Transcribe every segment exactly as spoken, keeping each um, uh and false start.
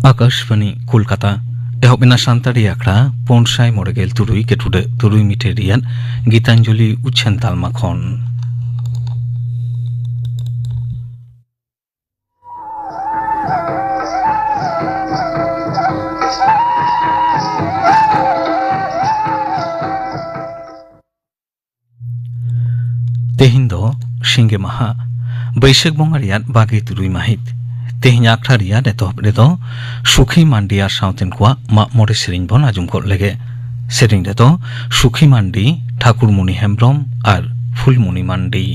ᱟᱠᱟᱥᱵᱟᱱᱤ ᱠᱳᱞᱠᱟᱛᱟ᱾ ᱮᱦᱚᱵ ᱮᱱᱟ ᱥᱟᱱᱛᱟᱲᱤ ᱟᱠᱷᱲᱟ ᱯᱩᱱ ᱥᱟᱭ ᱢᱚᱬᱮ ᱜᱮᱞ ᱛᱩᱨᱩᱭ ᱜᱮᱴᱩᱰᱟᱹᱜ ᱛᱩᱨᱩᱭ ᱢᱤᱴᱟᱨ ᱨᱮᱭᱟᱜ ᱜᱤᱛᱟᱧᱡᱚᱞᱤ ᱩᱪᱷᱟᱹᱱ ᱛᱟᱞᱢᱟ ᱠᱷᱚᱱ᱾ ᱛᱮᱦᱮᱧ ᱫᱚ ᱥᱤᱸᱜᱮ ᱢᱟᱦᱟ, ᱵᱟᱹᱭᱥᱟᱹᱠᱷ ᱵᱚᱸᱜᱟ ᱨᱮᱭᱟᱜ ᱵᱟᱜᱮ ᱛᱩᱨᱩᱭ ᱢᱟᱹᱦᱤᱛ᱾ ᱛᱮᱦᱮᱧ ᱟᱠᱷᱲᱟ ᱨᱮᱭᱟᱜ ᱮᱛᱚᱦᱚᱵ ᱨᱮᱫᱚ ᱥᱩᱠᱷᱤ ᱢᱟᱱᱰᱤ ᱟᱨ ᱥᱟᱶᱛᱮᱱ ᱠᱚᱣᱟᱜ ᱢᱟᱜ ᱢᱚᱬᱮ ᱥᱮᱨᱮᱧ ᱵᱚᱱ ᱟᱸᱡᱚᱢ ᱜᱚᱫ ᱞᱮᱜᱮ᱾ ᱥᱮᱨᱮᱧ ᱨᱮᱫᱚ ᱥᱩᱠᱷᱤ ᱢᱟᱱᱰᱤ, ᱴᱷᱟᱠᱩᱨᱢᱩᱱᱤ ᱦᱮᱢᱵᱽᱨᱚᱢ ᱟᱨ ᱯᱷᱩᱞᱢᱩᱱᱤ ᱢᱟᱱᱰᱤ᱾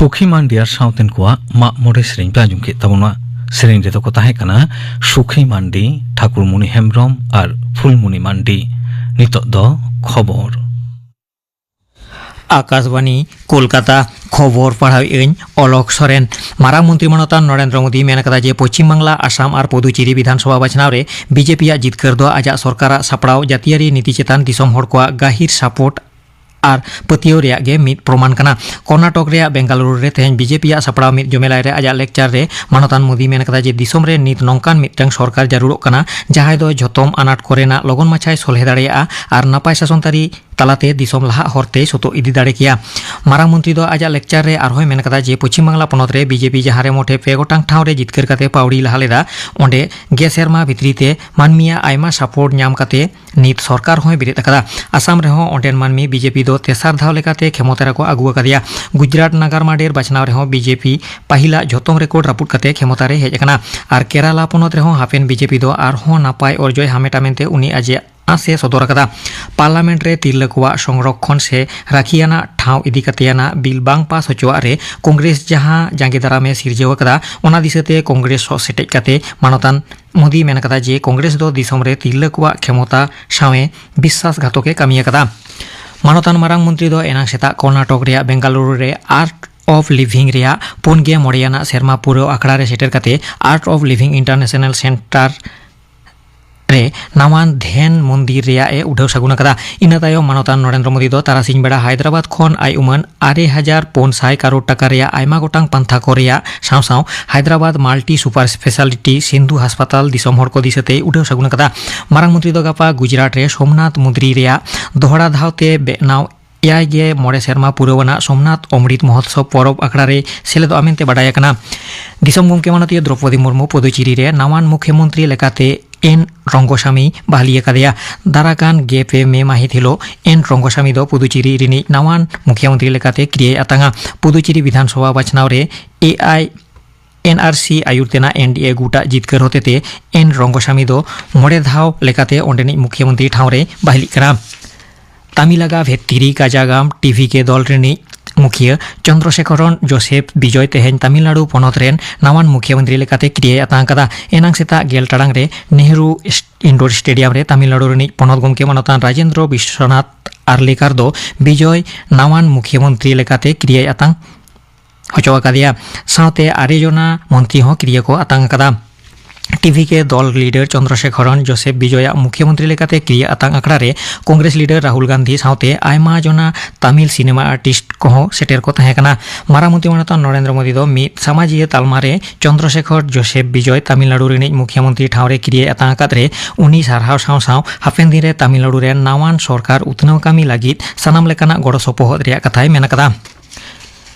ᱯᱩᱠᱷᱤ ᱢᱟᱱᱰᱤ ᱟᱨ ᱥᱟᱶᱛᱮᱱ ᱠᱚᱣᱟᱜ ᱢᱟᱜ ᱢᱚᱬᱮ ᱥᱮᱨᱮᱧ ᱯᱮ ᱟᱸᱡᱚᱢ ᱠᱮᱫ ᱛᱟᱵᱚᱱᱟ᱾ ᱥᱮᱨᱮᱧ ᱨᱮᱫᱚ ᱠᱚ ᱛᱟᱦᱮᱸ ᱠᱟᱱᱟ ᱥᱩᱠᱷᱤ ᱢᱟᱱᱰᱤ, ᱴᱷᱟᱠᱩᱨᱢᱩᱱᱤ ᱦᱮᱢᱵᱽᱨᱚᱢ ᱟᱨ ᱯᱷᱩᱞᱢᱩᱱᱤ ᱢᱟᱱᱰᱤ᱾ ᱱᱤᱛᱚᱜ ᱫᱚ ᱠᱷᱚᱵᱚᱨ᱾ ᱟᱠᱟᱥᱵᱟᱱᱤ, ᱠᱳᱞᱠᱟᱛᱟ᱾ ᱠᱷᱚᱵᱚᱨ ᱯᱟᱲᱦᱟᱣᱮᱫ ᱟᱹᱧ ᱚᱞᱚᱠ ᱥᱚᱨᱮᱱ᱾ ᱢᱟᱨᱟᱝ ᱢᱚᱱᱛᱨᱤ ᱢᱟᱱᱚᱛᱟᱱ ᱱᱚᱨᱮᱱᱫᱨᱚ ᱢᱳᱫᱤ ᱢᱮᱱ ᱠᱟᱫᱟ ᱡᱮ ᱯᱚᱪᱷᱤᱢ ᱵᱟᱝᱞᱟ, ᱟᱥᱟᱢ ᱟᱨ ᱯᱩᱫᱩᱪᱮᱨᱤ ᱵᱤᱫᱷᱟᱱᱥᱚᱵᱷᱟ ᱵᱟᱪᱷᱱᱟᱣ ᱨᱮ ᱵᱤᱡᱮᱯᱤᱭᱟᱜ ᱡᱤᱛᱠᱟᱹᱨ ᱫᱚ ᱟᱡᱟᱜ ᱥᱚᱨᱠᱟᱨᱟᱜ ᱥᱟᱯᱲᱟᱣ ᱡᱟᱹᱛᱤᱭᱟᱹᱨᱤ ᱱᱤᱛᱤ ᱪᱮᱛᱟᱱ ᱫᱤᱥᱚᱢ ᱦᱚᱲ ᱠᱚᱣᱟᱜ ᱜᱟᱹᱦᱤᱨ ᱥᱟᱯᱳᱨᱴ ᱟᱨ ᱯᱟᱹᱛᱭᱟᱹᱣ ᱨᱮᱭᱟᱜ ᱜᱮ ᱢᱤᱫ ᱯᱨᱚᱢᱟᱱ ᱠᱟᱱᱟ᱾ ᱠᱚᱨᱱᱟᱴᱚᱠ ᱨᱮᱭᱟᱜ ᱵᱮᱝᱜᱟᱞᱩᱨᱩ ᱨᱮ ᱛᱮᱦᱮᱧ ᱵᱤᱡᱮᱯᱤᱭᱟᱜ ᱥᱟᱯᱲᱟᱣ ᱢᱤᱫ ᱡᱚᱢᱮᱞᱟᱭ ᱨᱮ ᱟᱡᱟᱜ ᱞᱮᱠᱪᱟᱨ ᱨᱮ ᱢᱟᱱᱚᱛᱟᱱ ᱢᱳᱫᱤ ᱢᱮᱱ ᱠᱟᱫᱟ ᱡᱮ ᱫᱤᱥᱚᱢ ᱨᱮ ᱱᱤᱛ ᱱᱚᱝᱠᱟᱱ ᱢᱤᱫᱴᱟᱝ ᱥᱚᱨᱠᱟᱨ ᱡᱟᱹᱨᱩᱲᱚᱜ ᱠᱟᱱᱟ, ᱡᱟᱦᱟᱸᱭ ᱫᱚ ᱡᱷᱚᱛᱚᱢ ᱟᱱᱟᱴ ᱠᱚᱨᱮᱱᱟᱜ ᱞᱚᱜᱚᱱ ᱢᱟᱪᱷᱟᱭ ᱥᱚᱞᱦᱮ ᱫᱟᱲᱮᱭᱟᱜᱼᱟ ᱟᱨ ᱱᱟᱯᱟᱭ ᱥᱟᱥᱚᱱ ᱛᱟᱹᱨᱤ ᱛᱟᱞᱟᱛᱮ ᱫᱤᱥᱚᱢ ᱞᱟᱦᱟᱜ ᱦᱚᱨᱛᱮᱭ ᱥᱚᱛᱚᱜ ᱤᱫᱤ ᱫᱟᱲᱮ ᱠᱮᱭᱟ᱾ ᱢᱟᱨᱟᱝ ᱢᱚᱱᱛᱨᱤ ᱫᱚ ᱟᱡᱟᱜ ᱞᱮᱠᱪᱟᱨ ᱨᱮ ᱟᱨᱦᱚᱸᱭ ᱢᱮᱱ ᱠᱟᱫᱟ ᱡᱮ ᱯᱚᱪᱷᱤᱢ ᱵᱟᱝᱞᱟ ᱯᱚᱱᱚᱛ ᱨᱮ ᱵᱤᱡᱮᱯᱤ ᱡᱟᱦᱟᱸ ᱨᱮ ᱢᱚᱴᱷᱮ ᱯᱮ ᱜᱚᱴᱟᱝ ᱴᱷᱟᱶ ᱨᱮ ᱡᱤᱛᱠᱟᱹᱨ ᱠᱟᱛᱮ ᱯᱟᱹᱣᱲᱤ ᱞᱟᱦᱟ ᱞᱮᱫᱟ, ᱚᱸᱰᱮ ᱜᱮ ᱥᱮᱨᱢᱟ ᱵᱷᱤᱛᱨᱤ ᱛᱮ ᱢᱟᱹᱱᱢᱤᱭᱟᱜ ᱟᱭᱢᱟ ᱥᱟᱯᱳᱨᱴ ᱧᱟᱢ ᱠᱟᱛᱮ ᱱᱤᱛ ᱥᱚᱨᱠᱟᱨ ᱦᱚᱸᱭ ᱵᱮᱨᱮᱫ ᱟᱠᱟᱫᱟ᱾ ᱟᱥᱟᱢ ᱨᱮᱦᱚᱸ ᱚᱸᱰᱮᱱ ᱢᱟᱹᱱᱢᱤ ᱵᱤᱡᱮᱯᱤ ᱫᱚ ᱛᱮᱥᱟᱨ ᱫᱷᱟᱣ ᱞᱮᱠᱟᱛᱮ ᱠᱷᱮᱢᱚᱛᱟ ᱨᱮᱠᱚ ᱟᱹᱜᱩ ᱟᱠᱟᱫᱮᱭᱟ᱾ ᱜᱩᱡᱽᱨᱟᱴ ᱱᱟᱜᱟᱨ ᱢᱟᱰᱮᱨ ᱵᱟᱪᱷᱱᱟᱣ ᱨᱮᱦᱚᱸ ᱵᱤᱡᱮᱯᱤ ᱯᱟᱹᱦᱤᱞᱟᱜ ᱡᱷᱚᱛᱚᱢ ᱨᱮᱠᱚᱨᱰ ᱨᱟᱹᱯᱩᱫ ᱠᱟᱛᱮ ᱠᱷᱮᱢᱚᱛᱟ ᱨᱮ ᱦᱮᱡ ᱟᱠᱟᱱᱟ᱾ ᱟᱨ ᱠᱮᱨᱟᱞᱟ ᱯᱚᱱᱚᱛ ᱨᱮᱦᱚᱸ ᱦᱟᱯᱮᱱ ᱵᱤᱡᱮᱯᱤ ᱫᱚ ᱟᱨᱦᱚᱸ ᱱᱟᱯᱟᱭ ᱚᱨᱡᱚᱭ ᱦᱟᱢᱮᱴᱟ ᱢᱮᱱᱛᱮ ᱩᱱᱤ ᱟᱡᱟᱜ ᱟᱸᱥ ᱮ ᱥᱚᱫᱚᱨ ᱟᱠᱟᱫᱟ᱾ ᱯᱟᱨᱞᱟᱢᱮᱱᱴ ᱨᱮ ᱛᱤᱨᱞᱟᱹ ᱠᱚᱣᱟᱜ ᱥᱚᱝᱨᱚᱠᱷᱚᱱ ᱥᱮ ᱨᱟᱹᱠᱷᱤᱭᱟᱱᱟᱜ ᱴᱷᱟᱶ ᱤᱫᱤ ᱠᱟᱛᱮᱭᱟᱱᱟᱜ ᱵᱤᱞ ᱵᱟᱝ ᱯᱟᱥ ᱦᱚᱪᱚᱣᱟᱜ ᱨᱮ ᱠᱚᱝᱜᱨᱮᱥ ᱡᱟᱦᱟᱸ ᱡᱟᱸᱜᱮ ᱫᱟᱨᱟᱢ ᱮ ᱥᱤᱨᱡᱟᱹᱣ ᱟᱠᱟᱫᱟ, ᱚᱱᱟ ᱫᱤᱥᱟᱹᱛᱮ ᱠᱚᱝᱜᱨᱮᱥ ᱥᱚᱜ ᱥᱮᱴᱮᱡ ᱠᱟᱛᱮ ᱢᱟᱱᱚᱛᱟᱱ ᱢᱳᱫᱤᱭ ᱢᱮᱱ ᱟᱠᱟᱫᱟ ᱡᱮ ᱠᱚᱝᱜᱨᱮᱥ ᱫᱚ ᱫᱤᱥᱚᱢ ᱨᱮ ᱛᱤᱨᱞᱟᱹ ᱠᱚᱣᱟᱜ ᱠᱷᱮᱢᱚᱛᱟ ᱥᱟᱶᱮ ᱵᱤᱥᱥᱟᱥᱜᱷᱟᱛᱚᱠ ᱮ ᱠᱟᱹᱢᱤ ᱟᱠᱟᱫᱟ᱾ ᱢᱟᱱᱚᱛᱟᱱ ᱢᱟᱨᱟᱝ ᱢᱚᱱᱛᱨᱤ ᱫᱚ ᱮᱱᱟᱝ ᱥᱮᱛᱟᱜ ᱠᱚᱨᱱᱟᱴᱚᱠ ᱨᱮᱭᱟᱜ ᱵᱮᱝᱜᱟᱞᱩᱨᱩ ᱨᱮ Art of Living ᱨᱮᱭᱟᱜ ᱯᱩᱱ ᱜᱮ ᱢᱚᱬᱮ ᱟᱱᱟᱜ ᱥᱮᱨᱢᱟ ᱯᱩᱨᱟᱹᱣ ᱟᱠᱷᱲᱟ ᱨᱮ ᱥᱮᱴᱮᱨ ᱠᱟᱛᱮ Art of Living International Centre ᱨᱮ ᱱᱟᱣᱟᱱ ᱫᱷᱮᱱ ᱢᱚᱱᱫᱤᱨ ᱨᱮᱭᱟᱜ ᱮ ᱩᱰᱷᱟᱹᱣ ᱥᱟᱹᱜᱩᱱ ᱟᱠᱟᱫᱟ᱾ ᱤᱱᱟᱹ ᱛᱟᱭᱚᱢ ᱢᱟᱱᱚᱛᱟᱱ ᱱᱚᱨᱮᱱᱫᱨᱚ ᱢᱳᱫᱤ ᱫᱚ ᱛᱟᱨᱟᱥᱤᱧ ᱵᱮᱲᱟ ᱦᱟᱭᱫᱨᱟᱵᱟᱫᱽ ᱠᱷᱚᱱ ᱟᱭ ᱩᱢᱟᱹᱱ ᱟᱨᱮ ᱦᱟᱡᱟᱨ ᱯᱩᱱ ᱥᱟᱭ ᱠᱟᱨᱳᱲ ᱴᱟᱠᱟ ᱨᱮᱭᱟᱜ ᱟᱭᱢᱟ ᱜᱚᱴᱟᱝ ᱯᱟᱱᱛᱷᱟ ᱠᱚ ᱨᱮᱭᱟᱜ ᱥᱟᱶ ᱥᱟᱶ Hyderabad multi super speciality Sindhu ᱦᱟᱥᱯᱟᱛᱟᱞ ᱫᱤᱥᱚᱢ ᱦᱚᱲ ᱠᱚ ᱫᱤᱥᱟᱹᱛᱮᱭ ᱩᱰᱷᱟᱹᱣ ᱥᱟᱹᱜᱩᱱ ᱟᱠᱟᱫᱟ᱾ ᱢᱟᱨᱟᱝ ᱢᱚᱱᱛᱨᱤ ᱫᱚ ᱜᱟᱯᱟ ᱜᱩᱡᱽᱨᱟᱴ ᱨᱮ ᱥᱳᱢᱱᱟᱛᱷ ᱢᱩᱫᱽᱨᱤ ᱨᱮᱭᱟᱜ ᱫᱚᱦᱲᱟ ᱫᱷᱟᱣ ᱛᱮ ᱵᱮᱱᱟᱣ ᱮᱭᱟᱭ ᱜᱮ ᱢᱚᱬᱮ ᱥᱮᱨᱢᱟ ᱯᱩᱨᱟᱹᱣ ᱟᱱᱟᱜ ᱥᱳᱢᱱᱟᱛᱷ ᱚᱢᱨᱤᱛ ᱢᱚᱦᱳᱛᱥᱚᱵ ᱯᱚᱨᱚᱵᱽ ᱟᱠᱷᱲᱟ ᱨᱮ ᱥᱮᱞᱮᱫᱚᱜᱼᱟ ᱢᱮᱱᱛᱮ ᱵᱟᱰᱟᱭ ᱟᱠᱟᱱᱟ᱾ ᱫᱤᱥᱚᱢ ᱜᱚᱢᱠᱮ ᱢᱟᱱᱚᱛᱤᱭᱟᱹ ᱫᱨᱚᱯᱚᱫᱤ ᱢᱩᱨᱢᱩ ᱯᱩᱫᱩᱪᱮᱨᱤ ᱨᱮ ᱱᱟᱣᱟᱱ ᱢᱩᱠᱷᱭᱚᱢᱚᱱᱛᱨᱤ ᱞᱮᱠᱟᱛᱮ ᱮᱱ ᱨᱚᱝᱜᱚᱥᱟᱢᱤ ᱵᱟᱦᱟᱞᱤ ᱟᱠᱟᱫᱮᱭᱟ᱾ ᱫᱟᱨᱟᱠᱟᱱ ᱜᱮ ᱯᱮ ᱢᱮ ᱢᱟᱹᱦᱤᱛ ᱦᱤᱞᱳᱜ ᱮᱱ ᱨᱚᱝᱜᱚᱥᱟᱢᱤ ᱫᱚ ᱯᱩᱫᱩᱪᱮᱨᱤ ᱨᱤᱱᱤᱡ ᱱᱟᱣᱟᱱ ᱢᱩᱠᱷᱭᱚᱢᱚᱱᱛᱨᱤ ᱞᱮᱠᱟᱛᱮ ᱠᱤᱨᱤᱭᱟᱹᱭ ᱟᱛᱟᱝᱟ᱾ ᱯᱩᱫᱩᱪᱮᱨᱤ ᱵᱤᱫᱷᱟᱱᱥᱚᱵᱷᱟ ᱵᱟᱪᱷᱱᱟᱣ ᱨᱮ ᱮ ᱟᱭ ᱮᱱ ᱟᱨ ᱥᱤ ᱟᱭᱩᱨ ᱛᱮᱱᱟᱜ ᱮᱱ ᱰᱤ ᱮ ᱜᱩᱴᱟᱜ ᱡᱤᱛᱠᱟᱹᱨ ᱦᱚᱛᱮᱛᱮ ᱮᱱ ᱨᱚᱝᱜᱚᱥᱟᱢᱤ ᱫᱚ ᱢᱚᱬᱮ ᱫᱷᱟᱣ ᱞᱮᱠᱟᱛᱮ ᱚᱸᱰᱮᱱᱤᱡ ᱢᱩᱠᱷᱭᱚᱢᱚᱱᱛᱨᱤ ᱴᱷᱟᱶ ᱨᱮ ᱵᱟᱦᱟᱞᱤᱜ ᱠᱟᱱᱟ᱾ ᱛᱟᱢᱤᱞᱟᱜᱟ ᱵᱷᱮᱛᱛᱤᱨᱤ ᱠᱟᱡᱟᱜᱟᱢ ᱴᱤ ᱵᱷᱤ ᱠᱮ ᱫᱚᱞ ᱨᱤᱱᱤᱡ ᱢᱩᱠᱷᱤᱭᱟᱹ ᱪᱚᱱᱫᱨᱚᱥᱮᱠᱷᱚᱨᱚᱱ ᱡᱳᱥᱮᱯᱷ ᱵᱤᱡᱚᱭ ᱛᱮᱦᱮᱧ ᱛᱟᱢᱤᱞᱱᱟᱲᱩ ᱯᱚᱱᱚᱛ ᱨᱮᱱ ᱱᱟᱣᱟᱱ ᱢᱩᱠᱷᱭᱟᱹᱢᱚᱱᱛᱨᱤ ᱞᱮᱠᱟᱛᱮ ᱠᱤᱨᱤᱭᱟᱹᱭ ᱟᱛᱟᱝ ᱟᱠᱟᱫᱟ᱾ ᱮᱱᱟᱝ ᱥᱮᱛᱟᱜ ᱜᱮᱞ ᱴᱟᱲᱟᱝ ᱨᱮ ᱱᱮᱦᱨᱩ ᱤᱱᱰᱳᱨ ᱥᱴᱮᱰᱤᱭᱟᱢ ᱨᱮ ᱛᱟᱢᱤᱞᱱᱟᱲᱩ ᱨᱤᱱᱤᱡ ᱯᱚᱱᱚᱛ ᱜᱚᱢᱠᱮ ᱢᱟᱱᱚᱛᱟᱱ ᱨᱟᱡᱮᱱᱫᱨᱚ ᱵᱤᱥᱣᱚᱱᱟᱛᱷ ᱟᱨᱞᱮᱠᱟᱨ ᱫᱚ ᱵᱤᱡᱚᱭ ᱱᱟᱣᱟᱱ ᱢᱩᱠᱷᱭᱟᱹᱢᱚᱱᱛᱨᱤ ᱞᱮᱠᱟᱛᱮ ᱠᱤᱨᱤᱭᱟᱹᱭ ᱟᱛᱟᱝ ᱦᱚᱪᱚ ᱟᱠᱟᱫᱮᱭᱟ᱾ ᱥᱟᱶᱛᱮ ᱟᱨᱮ ᱡᱚᱱᱟ ᱢᱚᱱᱛᱨᱤ ᱦᱚᱸ ᱠᱤᱨᱤᱭᱟᱹ ᱠᱚ ᱟᱛᱟᱝ ᱟᱠᱟᱫᱟ᱾ ᱴᱤᱵᱷᱤ ᱠᱮ ᱫᱚᱞ ᱞᱤᱰᱟᱨ ᱪᱚᱱᱫᱨᱚᱥᱮᱠᱷᱚᱨᱚᱱ ᱡᱳᱥᱮᱯᱷ ᱵᱤᱡᱚᱭᱟᱜ ᱢᱩᱠᱷᱭᱟᱹᱢᱚᱱᱛᱨᱤ ᱞᱮᱠᱟᱛᱮ ᱠᱤᱨᱤᱭᱟᱹ ᱟᱛᱟᱝ ᱟᱠᱷᱲᱟ ᱨᱮ ᱠᱚᱝᱜᱨᱮᱥ ᱞᱤᱰᱟᱨ ᱨᱟᱦᱩᱞ ᱜᱟᱱᱫᱷᱤ ᱥᱟᱶᱛᱮ ᱟᱭᱢᱟ ᱡᱚᱱᱟ ᱛᱟᱢᱤᱞ ᱥᱤᱱᱮᱢᱟ ᱟᱨᱴᱤᱥᱴ ᱠᱚᱦᱚᱸ ᱥᱮᱴᱮᱨ ᱠᱚ ᱛᱟᱦᱮᱸ ᱠᱟᱱᱟ᱾ ᱢᱟᱨᱟᱝ ᱢᱚᱱᱛᱨᱤ ᱢᱟᱱᱚᱛᱟᱱ ᱱᱚᱨᱮᱱᱫᱨᱚ ᱢᱳᱫᱤ ᱫᱚ ᱢᱤᱫ ᱥᱟᱢᱟᱡᱤᱭᱟᱹ ᱛᱟᱞᱢᱟ ᱨᱮ ᱪᱚᱱᱫᱨᱚᱥᱮᱠᱷᱚᱨ ᱡᱳᱥᱮᱯᱷ ᱵᱤᱡᱚᱭ ᱛᱟᱢᱤᱞᱱᱟᱲᱩ ᱨᱤᱱᱤᱡ ᱢᱩᱠᱷᱭᱟᱹᱢᱚᱱᱛᱨᱤ ᱴᱷᱟᱶ ᱨᱮ ᱠᱤᱨᱤᱭᱟᱹᱭ ᱟᱛᱟᱝ ᱟᱠᱟᱫ ᱨᱮ ᱩᱱᱤ ᱥᱟᱨᱦᱟᱣ ᱥᱟᱶ ᱥᱟᱶ ᱦᱟᱯᱮᱱ ᱫᱤᱱ ᱨᱮ ᱛᱟᱢᱤᱞᱱᱟᱲᱩ ᱨᱮᱱ ᱱᱟᱣᱟᱱ ᱥᱚᱨᱠᱟᱨ ᱩᱛᱱᱟᱹᱣ ᱠᱟᱹᱢᱤ ᱞᱟᱹᱜᱤᱫ ᱥᱟᱱᱟᱢ ᱞᱮᱠᱟᱱᱟᱜ ᱜᱚᱲᱚ ᱥᱚᱯᱚᱦᱚᱫ ᱨᱮᱭᱟᱜ ᱠᱟᱛᱷᱟᱭ ᱢᱮᱱ ᱟᱠᱟᱫᱟ᱾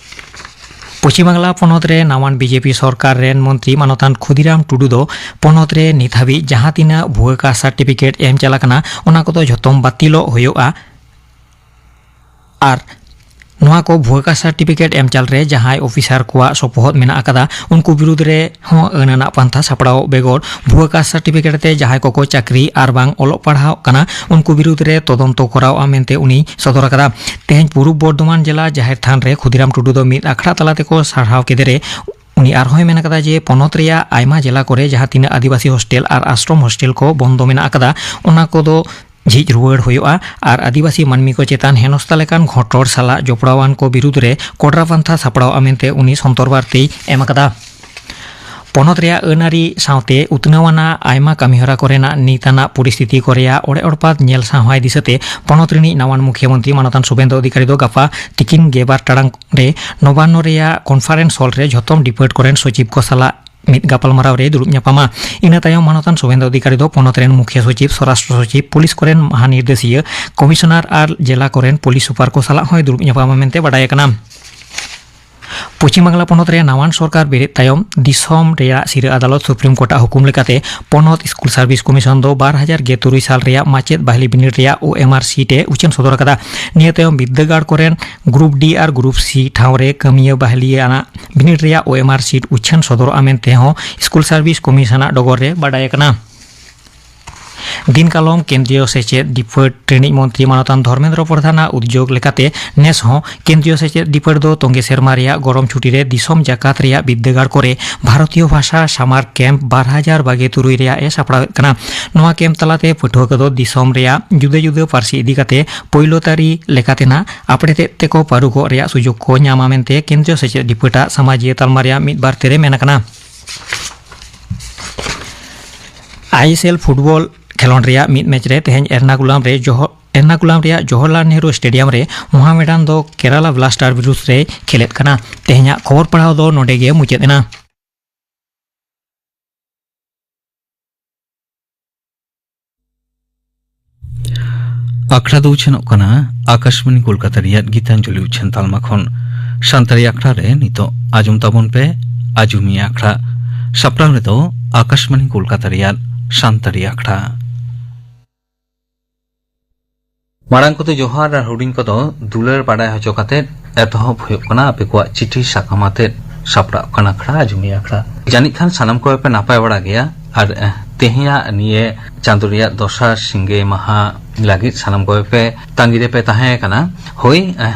ᱯᱚᱪᱷᱤᱢ ᱵᱟᱝᱞᱟ ᱯᱚᱱᱚᱛ ᱨᱮ ᱱᱟᱣᱟᱱ ᱵᱤᱡᱮᱯᱤ ᱥᱚᱨᱠᱟᱨ ᱨᱮᱱ ᱢᱚᱱᱛᱨᱤ ᱢᱟᱱᱚᱛᱟᱱ ᱠᱷᱩᱫᱤᱨᱟᱢ ᱴᱩᱰᱩ ᱫᱚ ᱯᱚᱱᱚᱛ ᱨᱮ ᱱᱤᱛ ᱦᱟᱹᱵᱤᱡ ᱡᱟᱦᱟᱸ ᱛᱤᱱᱟᱹᱜ ᱵᱷᱩᱣᱟᱹ ᱠᱟᱥᱴ ᱥᱟᱨᱴᱤᱯᱷᱤᱠᱮᱴ ᱮᱢ ᱪᱟᱞ ᱟᱠᱟᱱᱟ, ᱚᱱᱟ ᱠᱚᱫᱚ ᱡᱷᱚᱛᱚᱢ ᱵᱟᱹᱛᱤᱞᱚᱜ ᱦᱩᱭᱩᱜᱼᱟ᱾ ᱟᱨ ᱱᱚᱣᱟ ᱠᱚ ᱵᱷᱩᱣᱟᱹ ᱠᱟᱥᱴ ᱥᱟᱨᱴᱤᱯᱷᱤᱠᱮᱴ ᱮᱢ ᱪᱟᱞ ᱨᱮ ᱡᱟᱦᱟᱸᱭ ᱚᱯᱷᱤᱥᱟᱨ ᱠᱚᱣᱟᱜ ᱥᱚᱯᱚᱦᱚᱫ ᱢᱮᱱᱟᱜ ᱟᱠᱟᱫᱟ, ᱩᱱᱠᱩ ᱵᱤᱨᱩᱫᱽ ᱨᱮ ᱦᱚᱸ ᱟᱹᱱ ᱟᱱᱟᱜ ᱯᱟᱱᱛᱷᱟ ᱥᱟᱯᱲᱟᱣ ᱵᱮᱜᱚᱨ ᱵᱷᱩᱣᱟᱹ ᱠᱟᱥᱴ ᱥᱟᱨᱴᱤᱯᱷᱤᱠᱮᱴ ᱛᱮ ᱡᱟᱦᱟᱸᱭ ᱠᱚᱠᱚ ᱪᱟᱹᱠᱨᱤ ᱟᱨ ᱵᱟᱝ ᱚᱞᱚᱜ ᱯᱟᱲᱦᱟᱣ ᱠᱟᱱᱟ, ᱩᱱᱠᱩ ᱵᱤᱨᱩᱫᱽ ᱨᱮ ᱛᱚᱫᱚᱱᱛᱚ ᱠᱚᱨᱟᱣᱜᱼᱟ ᱢᱮᱱᱛᱮ ᱩᱱᱤ ᱥᱚᱫᱚᱨ ᱟᱠᱟᱫᱟ᱾ ᱛᱮᱦᱮᱧ ᱯᱩᱨᱩᱵ ᱵᱚᱨᱫᱷᱚᱢᱟᱱ ᱡᱮᱞᱟ ᱡᱟᱦᱮᱨ ᱛᱷᱟᱱ ᱨᱮ ᱠᱷᱩᱫᱤᱨᱟᱢ ᱴᱩᱰᱩ ᱫᱚ ᱢᱤᱫ ᱟᱠᱷᱲᱟ ᱛᱟᱞᱟ ᱛᱮᱠᱚ ᱥᱟᱨᱦᱟᱣ ᱠᱮᱫᱮ ᱨᱮ ᱩᱱᱤ ᱟᱨᱦᱚᱸᱭ ᱢᱮᱱ ᱟᱠᱟᱫᱟ ᱡᱮ ᱯᱚᱱᱚᱛ ᱨᱮᱭᱟᱜ ᱟᱭᱢᱟ ᱡᱮᱞᱟ ᱠᱚᱨᱮ ᱡᱟᱦᱟᱸ ᱛᱤᱱᱟᱹᱜ ᱟᱹᱫᱤᱵᱟᱹᱥᱤ ᱦᱳᱥᱴᱮᱞ ᱟᱨ ᱟᱥᱨᱚᱢ ᱦᱳᱥᱴᱮᱞ ᱠᱚ ᱵᱚᱱᱫᱚ ᱢᱮᱱᱟᱜ ᱟᱠᱟᱫᱟ, ᱚᱱᱟ ᱠᱚᱫᱚ ᱡᱷᱤᱡ ᱨᱩᱣᱟᱹᱲ ᱦᱩᱭᱩᱜᱼᱟ ᱟᱨ ᱟᱹᱫᱤᱵᱟᱹᱥᱤ ᱢᱟᱹᱱᱢᱤ ᱠᱚ ᱪᱮᱛᱟᱱ ᱦᱮᱱᱚᱥᱛᱟ ᱞᱮᱠᱟᱱ ᱜᱷᱚᱴᱚᱲ ᱥᱟᱞᱟᱜ ᱡᱚᱯᱲᱟᱣᱟᱱ ᱠᱚ ᱵᱤᱨᱩᱫᱽ ᱨᱮ ᱠᱚᱰᱨᱟ ᱯᱟᱱᱛᱷᱟ ᱥᱟᱯᱲᱟᱣᱜᱼᱟ ᱢᱮᱱᱛᱮ ᱩᱱᱤ ᱥᱚᱱᱛᱚᱨ ᱵᱟᱨᱛᱤᱭ ᱮᱢ ᱟᱠᱟᱫᱟ᱾ ᱯᱚᱱᱚᱛ ᱨᱮᱭᱟᱜ ᱟᱹᱱ ᱟᱹᱨᱤ ᱥᱟᱶᱛᱮ ᱩᱛᱱᱟᱹᱣ ᱟᱱᱟᱜ ᱟᱭᱢᱟ ᱠᱟᱹᱢᱤᱦᱚᱨᱟ ᱠᱚᱨᱮᱱᱟᱜ ᱱᱤᱛ ᱟᱱᱟᱜ ᱯᱚᱨᱤᱥᱛᱷᱤᱛᱤ ᱠᱚ ᱨᱮᱭᱟᱜ ᱚᱲᱮ ᱚᱲᱯᱟᱛ ᱧᱮᱞ ᱥᱟᱶᱦᱟᱭ ᱫᱤᱥᱟᱹᱛᱮ ᱯᱚᱱᱚᱛ ᱨᱤᱱᱤᱡ ᱱᱟᱣᱟᱱ ᱢᱩᱠᱷᱭᱟᱹᱢᱚᱱᱛᱨᱤ ᱢᱟᱱᱚᱛᱟᱱ ᱥᱩᱵᱷᱮᱱᱫᱩ ᱚᱫᱷᱤᱠᱟᱨᱤ ᱫᱚ ᱜᱟᱯᱟ ᱛᱤᱠᱤᱱ ᱜᱮᱞᱵᱟᱨ ᱴᱟᱲᱟᱝ ᱨᱮ ᱱᱚᱵᱟᱱᱱᱚ ᱨᱮᱭᱟᱜ ᱠᱚᱱᱯᱷᱟᱨᱮᱱᱥ ᱦᱚᱞ ᱨᱮ ᱡᱷᱚᱛᱚᱢ ᱰᱤᱯᱟᱨᱴ ᱠᱚᱨᱮᱱ ᱥᱚᱪᱤᱵᱽ ᱠᱚ ᱥᱟᱞᱟᱜ ᱢᱤᱫ ᱜᱟᱯᱟᱞᱢᱟᱨᱟᱣ ᱨᱮ ᱫᱩᱲᱩᱵ ᱧᱟᱯᱟᱢᱟ᱾ ᱤᱱᱟᱹ ᱛᱟᱭᱚᱢ ᱢᱟᱱᱚᱛᱟᱱ ᱥᱩᱵᱷᱮᱱᱫᱩ ᱚᱫᱷᱤᱠᱟᱨᱤ ᱫᱚ ᱯᱚᱱᱚᱛ ᱨᱮᱱ ᱢᱩᱠᱷᱭᱟᱹ ᱥᱚᱪᱤᱵᱽ, ᱥᱚᱨᱟᱥᱴᱨᱚ ᱥᱚᱪᱤᱵᱽ, ᱯᱩᱞᱤᱥ ᱠᱚᱨᱮᱱ ᱢᱟᱦᱟ ᱱᱤᱨᱫᱮᱥᱤᱭᱟᱹ, ᱠᱚᱢᱤᱥᱚᱱᱟᱨ ᱟᱨ ᱡᱮᱞᱟ ᱠᱚᱨᱮᱱ ᱯᱩᱞᱤᱥ ᱥᱩᱯᱟᱨ ᱠᱚ ᱥᱟᱞᱟᱜ ᱦᱚᱸᱭ ᱫᱩᱲᱩᱵ ᱧᱟᱯᱟᱢᱟ ᱢᱮᱱᱛᱮ ᱵᱟᱰᱟᱭ ᱟᱠᱟᱱᱟ᱾ ᱯᱚᱪᱷᱤᱢ ᱵᱟᱝᱞᱟ ᱯᱚᱱᱚᱛ ᱨᱮ ᱱᱟᱣᱟᱱ ᱥᱚᱨᱠᱟᱨ ᱵᱮᱨᱮᱫ ᱛᱟᱭᱚᱢ ᱫᱤᱥᱚᱢ ᱨᱮᱭᱟᱜ ᱥᱤᱨᱟᱹ ᱟᱫᱟᱞᱚᱛ ᱥᱩᱯᱨᱤᱢ ᱠᱳᱨᱴᱟᱜ ᱦᱩᱠᱩᱢ ᱞᱮᱠᱟᱛᱮ ᱯᱚᱱᱚᱛ ᱥᱠᱩᱞ ᱥᱟᱨᱵᱷᱤᱥ ᱠᱚᱢᱤᱥᱚᱱ ᱫᱚ ᱵᱟᱨ ᱦᱟᱡᱟᱨ ᱜᱮᱞ ᱛᱩᱨᱩᱭ ᱥᱟᱞ ᱨᱮᱭᱟᱜ ᱢᱟᱪᱮᱫ ᱵᱟᱦᱞᱤ ᱵᱤᱱᱤᱰ ᱨᱮᱭᱟᱜ ᱳ ᱮᱢ ᱟᱨ ᱥᱤᱴ ᱮ ᱩᱪᱷᱟᱹᱱ ᱥᱚᱫᱚᱨ ᱟᱠᱟᱫᱟ᱾ ᱱᱤᱭᱟᱹ ᱛᱟᱭᱚᱢ ᱵᱤᱨᱫᱟᱹᱜᱟᱲ ᱠᱚᱨᱮᱱ ᱜᱨᱩᱯ ᱰᱤ ᱟᱨ ᱜᱨᱩᱯ ᱥᱤ ᱴᱷᱟᱶ ᱨᱮ ᱠᱟᱹᱢᱤᱭᱟᱹ ᱵᱟᱦᱞᱤᱭᱟᱹ ᱟᱱᱟᱜ ᱵᱤᱱᱤᱰ ᱨᱮᱭᱟᱜ ᱳ ᱮᱢ ᱟᱨ ᱥᱤᱴ ᱩᱪᱷᱟᱹᱱ ᱥᱚᱫᱚᱨᱚᱜᱼᱟ ᱢᱮᱱᱛᱮ ᱦᱚᱸ ᱥᱠᱩᱞ ᱥᱟᱨᱵᱷᱤᱥ ᱠᱚᱢᱤᱥᱚᱱᱟᱜ ᱰᱚᱜᱚᱨ ᱨᱮ ᱵᱟᱰᱟᱭ ᱟᱠᱟᱱᱟ᱾ ᱫᱤᱱ ᱠᱟᱞᱚᱢ ᱠᱮᱱᱫᱨᱤᱭᱚ ᱥᱮᱪᱮᱫ ᱰᱤᱯᱟᱹᱴ ᱨᱤᱱᱤᱡ ᱢᱚᱱᱛᱨᱤ ᱢᱟᱱᱚᱛᱟᱱ ᱫᱷᱚᱨᱢᱮᱱᱫᱨᱚ ᱯᱨᱚᱫᱷᱟᱱᱟᱜ ᱩᱫᱽᱡᱳᱜᱽ ᱞᱮᱠᱟᱛᱮ ᱱᱮᱥ ᱦᱚᱸ ᱠᱮᱱᱫᱨᱤᱭᱚ ᱥᱮᱪᱮᱫ ᱰᱤᱯᱟᱹᱴ ᱫᱚ ᱛᱚᱸᱜᱮ ᱥᱮᱨᱢᱟ ᱨᱮᱭᱟᱜ ᱜᱚᱨᱚᱢ ᱪᱷᱩᱴᱤ ᱨᱮ ᱫᱤᱥᱚᱢ ᱡᱟᱠᱟᱛ ᱨᱮᱭᱟᱜ ᱵᱤᱨᱫᱟᱹᱜᱟᱲ ᱠᱚᱨᱮ ᱵᱷᱟᱨᱚᱛᱤᱭᱚ ᱵᱷᱟᱥᱟ ᱥᱟᱢᱟᱨ ᱠᱮᱢᱯ ᱵᱟᱨ ᱦᱟᱡᱟᱨ ᱵᱟᱜᱮ ᱛᱩᱨᱩᱭ ᱨᱮᱭᱟᱜ ᱮ ᱥᱟᱯᱲᱟᱣᱮᱫ ᱠᱟᱱᱟ᱾ ᱱᱚᱣᱟ ᱠᱮᱢᱯ ᱛᱟᱞᱟᱛᱮ ᱯᱟᱹᱴᱷᱩᱣᱟᱹ ᱠᱚᱫᱚ ᱫᱤᱥᱚᱢ ᱨᱮᱭᱟᱜ ᱡᱩᱫᱟᱹ ᱡᱩᱫᱟᱹ ᱯᱟᱹᱨᱥᱤ ᱤᱫᱤ ᱠᱟᱛᱮ ᱯᱳᱭᱞᱳ ᱛᱟᱹᱨᱤ ᱞᱮᱠᱟᱛᱮᱱᱟᱜ ᱟᱯᱲᱮᱛᱮᱫ ᱛᱮᱠᱚ ᱯᱟᱹᱨᱩᱠᱚᱜ ᱨᱮᱭᱟᱜ ᱥᱩᱡᱳᱜᱽ ᱠᱚ ᱧᱟᱢᱟ ᱢᱮᱱᱛᱮ ᱠᱮᱱᱫᱨᱤᱭᱚ ᱥᱮᱪᱮᱫ ᱰᱤᱯᱟᱹᱴᱟᱜ ᱥᱟᱢᱟᱡᱤᱭᱟᱹ ᱛᱟᱞᱢᱟ ᱨᱮᱭᱟᱜ ᱢᱤᱫ ᱵᱟᱨ ᱛᱮᱨᱮ ᱢᱮᱱ ᱟᱠᱟᱱᱟ᱾ ᱟᱭᱮᱥᱮᱞ ᱯᱷᱩᱴᱵᱚᱞ ᱠᱷᱮᱞᱚᱸᱰ ᱨᱮᱭᱟᱜ ᱢᱤᱫ ᱢᱮᱪ ᱨᱮ ᱛᱮᱦᱮᱧ ᱮᱨᱱᱟᱠᱩᱞᱟᱢ ᱨᱮ ᱡᱚᱦᱚ-, ᱮᱨᱱᱟᱠᱩᱞᱟᱢ ᱨᱮᱭᱟᱜ ᱡᱚᱣᱟᱦᱚᱨᱞᱟᱞ ᱱᱮᱦᱨᱩ ᱥᱴᱮᱰᱤᱭᱟᱢ ᱨᱮ ᱢᱚᱦᱟᱢᱮᱰᱟᱱ ᱫᱚ ᱠᱮᱨᱟᱞᱟ ᱵᱞᱟᱥᱴᱟᱨ ᱵᱤᱨᱩᱫᱷ ᱨᱮᱭ ᱠᱷᱮᱞᱮᱫ ᱠᱟᱱᱟ᱾ ᱛᱮᱦᱮᱧᱟᱜ ᱠᱷᱚᱵᱚᱨ ᱯᱟᱲᱦᱟᱣ ᱫᱚ ᱱᱚᱰᱮ ᱜᱮ ᱢᱩᱪᱟᱹᱫ ᱮᱱᱟ᱾ ᱟᱠᱷᱲᱟ ᱫᱚ ᱩᱪᱷᱟᱹᱱᱚᱜ ᱠᱟᱱᱟ ᱟᱠᱟᱥᱵᱟᱱᱤ ᱠᱳᱞᱠᱟᱛᱟ ᱨᱮᱭᱟᱜ ᱜᱤᱛᱟᱧᱡᱚᱞᱤ ᱩᱪᱷᱟᱹᱱ ᱛᱟᱞᱢᱟ ᱠᱷᱚᱱ᱾ ᱥᱟᱱᱛᱟᱲᱤ ᱟᱠᱷᱲᱟ ᱨᱮ ᱱᱤᱛᱚᱜ ᱟᱸᱡᱚᱢ ᱛᱟᱵᱚᱱ ᱯᱮ ᱟᱡᱚᱢᱤᱭᱟᱹ ᱟᱠᱷᱲᱟ᱾ ᱥᱟᱯᱲᱟᱣ ᱨᱮᱫᱚ ᱟᱠᱟᱥᱵᱟᱱᱤ ᱠᱳᱞᱠᱟᱛᱟ ᱨᱮᱭᱟᱜ ᱥᱟᱱᱛᱟᱲᱤ ᱟᱠᱷᱲᱟ᱾ ᱢᱟᱲᱟᱝ ᱠᱚᱫᱚ ᱡᱚᱦᱟᱨ ᱟᱨ ᱦᱩᱰᱤᱧ ᱠᱚᱫᱚ ᱫᱩᱞᱟᱹᱲ ᱵᱟᱰᱟᱭ ᱦᱚᱪᱚ ᱠᱟᱛᱮ ᱮᱛᱚᱦᱚᱵ ᱦᱩᱭᱩᱜ ᱠᱟᱱᱟ ᱟᱯᱮ ᱠᱚᱣᱟᱜ ᱪᱤᱴᱷᱤ ᱥᱟᱠᱟᱢ ᱟᱛᱮ ᱥᱟᱯᱲᱟᱜ ᱠᱟᱱᱟ ᱟᱠᱷᱲᱟ, ᱟᱡᱚᱢᱤᱭᱟᱹ ᱟᱠᱷᱲᱟ᱾ ᱡᱟᱹᱱᱤᱡ ᱠᱷᱟᱱ ᱥᱟᱱᱟᱢ ᱠᱚᱜᱮ ᱯᱮ ᱱᱟᱯᱟᱭ ᱵᱟᱲᱟ ᱜᱮᱭᱟ ᱟᱨ, ᱮ, ᱛᱮᱦᱮᱧᱟᱜ ᱱᱤᱭᱟᱹ ᱪᱟᱸᱫᱳ ᱨᱮᱭᱟᱜ ᱫᱚᱥᱟᱨ ᱥᱤᱸᱜᱮ ᱢᱟᱦᱟ ᱞᱟᱹᱜᱤᱫ ᱥᱟᱱᱟᱢ ᱠᱚᱜᱮ ᱯᱮ ᱛᱟᱸᱜᱤ ᱨᱮᱯᱮ ᱛᱟᱦᱮᱸ ᱠᱟᱱᱟ᱾ ᱦᱳᱭ, ᱮ,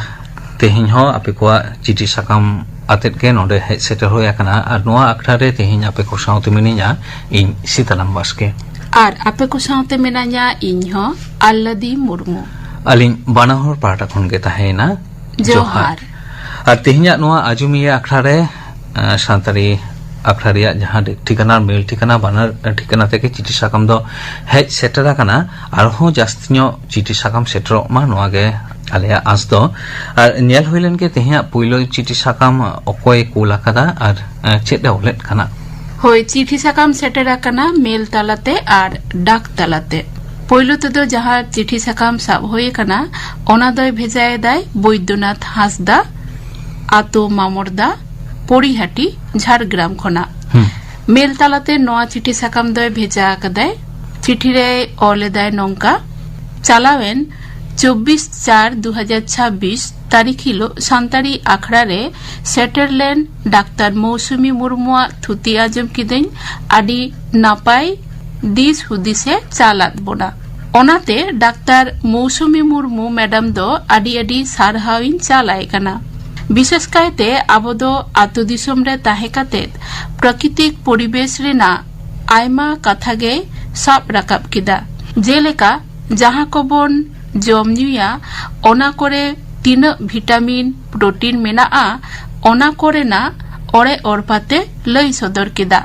ᱛᱮᱦᱮᱧ ᱦᱚᱸ ᱟᱯᱮ ᱠᱚᱣᱟᱜ ᱪᱤᱴᱷᱤ ᱥᱟᱠᱟᱢ ᱟᱛᱮᱫ ᱜᱮ ᱱᱚᱰᱮ ᱦᱮᱡ ᱥᱮᱴᱮᱨ ᱦᱩᱭ ᱟᱠᱟᱱᱟ ᱟᱨ ᱱᱚᱣᱟ ᱟᱠᱷᱲᱟ ᱨᱮ ᱛᱮᱦᱮᱧ ᱟᱯᱮ ᱠᱚ ᱥᱟᱶᱛᱮ ᱢᱤᱱᱟᱹᱧᱟ ᱤᱧ ᱥᱤᱛᱟᱨᱟᱢ ᱵᱟᱥᱠᱮ᱾ ᱟᱨ ᱟᱯᱮ ᱠᱚ ᱥᱟᱶᱛᱮ ᱢᱮᱱᱟᱧᱟ ᱤᱧ ᱦᱚᱸ, ᱟᱞᱞᱟᱫᱤ ᱢᱩᱨᱢᱩ᱾ ᱟᱹᱞᱤᱧ ᱵᱟᱱᱟ ᱦᱚᱲ ᱯᱟᱦᱴᱟ ᱠᱷᱚᱱ ᱜᱮ ᱛᱟᱦᱮᱸᱭᱮᱱᱟ ᱡᱚᱦᱟᱨ᱾ ᱡᱚᱦᱟᱨ᱾ ᱟᱨ ᱛᱮᱦᱮᱧᱟᱜ ᱱᱚᱣᱟ ᱟᱡᱚᱢᱤᱭᱟᱹ ᱟᱠᱷᱲᱟ ᱨᱮ, ᱮ, ᱥᱟᱱᱛᱟᱲᱤ ᱟᱠᱷᱲᱟ ᱨᱮᱭᱟᱜ ᱡᱟᱦᱟᱸ ᱴᱷᱤᱠᱟᱹᱱᱟ, ᱢᱮᱞ ᱴᱷᱤᱠᱟᱹᱱᱟ, ᱵᱟᱱᱟᱨ ᱴᱷᱤᱠᱟᱹᱱᱟ ᱛᱮᱜᱮ ᱪᱤᱴᱷᱤ ᱥᱟᱠᱟᱢ ᱫᱚ ᱦᱮᱡ ᱥᱮᱴᱮᱨ ᱟᱠᱟᱱᱟ᱾ ᱟᱨᱦᱚᱸ ᱡᱟᱹᱥᱛᱤ ᱧᱚᱜ ᱪᱤᱴᱷᱤ ᱥᱟᱠᱟᱢ ᱥᱮᱴᱮᱨᱚᱜ ᱢᱟ, ᱱᱚᱣᱟ ᱜᱮ ᱟᱞᱮᱭᱟᱜ ᱟᱸᱥ ᱫᱚ᱾ ᱟᱨ ᱧᱮᱞ ᱦᱩᱭ ᱞᱮᱱ ᱜᱮ ᱛᱮᱦᱮᱧᱟᱜ ᱯᱩᱭᱞᱩ ᱪᱤᱴᱷᱤ ᱥᱟᱠᱟᱢ ᱚᱠᱚᱭ ᱠᱩᱞ ᱟᱠᱟᱫᱟ ᱟᱨ, ᱮ, ᱪᱮᱫ ᱮ ᱚᱞᱮᱫ ᱠᱟᱱᱟ᱾ ᱦᱳᱭ, ᱪᱤᱴᱷᱤ ᱥᱟᱠᱟᱢ ᱥᱮᱴᱮᱨ ᱟᱠᱟᱱᱟ ᱢᱮᱞ ᱛᱟᱞᱟᱛᱮ ᱟᱨ ᱰᱟᱠ ᱛᱟᱞᱟᱛᱮ᱾ ᱯᱳᱭᱞᱳ ᱛᱮᱫᱚ ᱡᱟᱦᱟᱸ ᱪᱤᱴᱷᱤ ᱥᱟᱠᱟᱢ ᱥᱟᱵ ᱦᱩᱭ ᱟᱠᱟᱱᱟ, ᱚᱱᱟ ᱫᱚᱭ ᱵᱷᱮᱡᱟᱭᱮᱫᱟᱭ ᱵᱳᱭᱫᱚᱱᱟᱛᱷ ᱦᱟᱸᱥᱫᱟ, ᱟᱛᱳ ᱢᱟᱢᱚᱨᱫᱟ, ᱯᱚᱲᱤᱦᱟᱴᱤ, ᱡᱷᱟᱲᱜᱨᱟᱢ ᱠᱷᱚᱱᱟᱜ᱾ ᱦᱩᱸ᱾ ᱢᱮᱞ ᱛᱟᱞᱟᱛᱮ ᱱᱚᱣᱟ ᱪᱤᱴᱷᱤ ᱥᱟᱠᱟᱢ ᱫᱚᱭ ᱵᱷᱮᱡᱟ ᱟᱠᱟᱫᱟᱭ᱾ ᱪᱤᱴᱷᱤ ᱨᱮᱭ ᱚᱞ ᱮᱫᱟᱭ ᱱᱚᱝᱠᱟ: ᱪᱟᱞᱟᱣᱮᱱ ᱪᱚᱵᱵᱤᱥ ᱪᱟᱨ ᱫᱩ ᱦᱟᱡᱟᱨ ᱪᱷᱟᱵᱵᱤᱥ ᱛᱟᱹᱨᱤᱠᱷ ᱦᱤᱞᱳᱜ ᱥᱟᱱᱛᱟᱲᱤ ᱟᱠᱷᱲᱟ ᱨᱮ ᱥᱮᱴᱮᱨ ᱞᱮᱱ ᱰᱟᱠᱛᱟᱨ ᱢᱳᱣᱥᱩᱢᱤ ᱢᱩᱨᱢᱩᱣᱟᱜ ᱛᱷᱩᱛᱤ ᱟᱸᱡᱚᱢ ᱠᱤᱫᱟᱹᱧ᱾ ᱟᱹᱰᱤ ᱱᱟᱯᱟᱭ, ᱫᱤᱥ ᱦᱩᱫᱤᱥᱮ ᱪᱟᱞᱟᱫ ᱵᱚᱱᱟ᱾ ᱚᱱᱟᱛᱮ ᱰᱟᱠᱛᱟᱨ ᱢᱳᱣᱥᱩᱢᱤ ᱢᱩᱨᱢᱩ ᱢᱮᱰᱟᱢ ᱫᱚ ᱟᱹᱰᱤ ᱟᱹᱰᱤ ᱥᱟᱨᱦᱟᱣ ᱤᱧ ᱪᱟᱞ ᱟᱭ ᱠᱟᱱᱟ᱾ ᱵᱤᱥᱮᱥ ᱠᱟᱭᱛᱮ ᱟᱵᱚ ᱫᱚ ᱟᱛᱳ ᱫᱤᱥᱚᱢ ᱨᱮ ᱛᱟᱦᱮᱸ ᱠᱟᱛᱮ ᱯᱨᱟᱠᱨᱤᱛᱤᱠ ᱯᱚᱨᱤᱵᱮᱥ ᱨᱮᱱᱟᱜ ᱟᱭᱢᱟ ᱠᱟᱛᱷᱟ ᱜᱮᱭ ᱥᱟᱵ ᱨᱟᱠᱟᱵ ᱠᱮᱫᱟ, ᱡᱮᱞᱮᱠᱟ ᱡᱟᱦᱟᱸ ᱠᱚᱵᱚᱱ ᱡᱚᱢ ᱧᱩᱭᱟ, ᱚᱱᱟ ᱠᱚᱨᱮ ᱛᱤᱱᱟᱹᱜ ᱵᱷᱤᱴᱟᱢᱤᱱ, ᱯᱨᱳᱴᱤᱱ ᱢᱮᱱᱟᱜᱼᱟ, ᱚᱱᱟ ᱠᱚᱨᱮᱱᱟᱜ ᱚᱲᱮ ᱚᱲᱯᱟᱛᱮ ᱞᱟᱹᱭ ᱥᱚᱫᱚᱨ ᱠᱮᱫᱟ᱾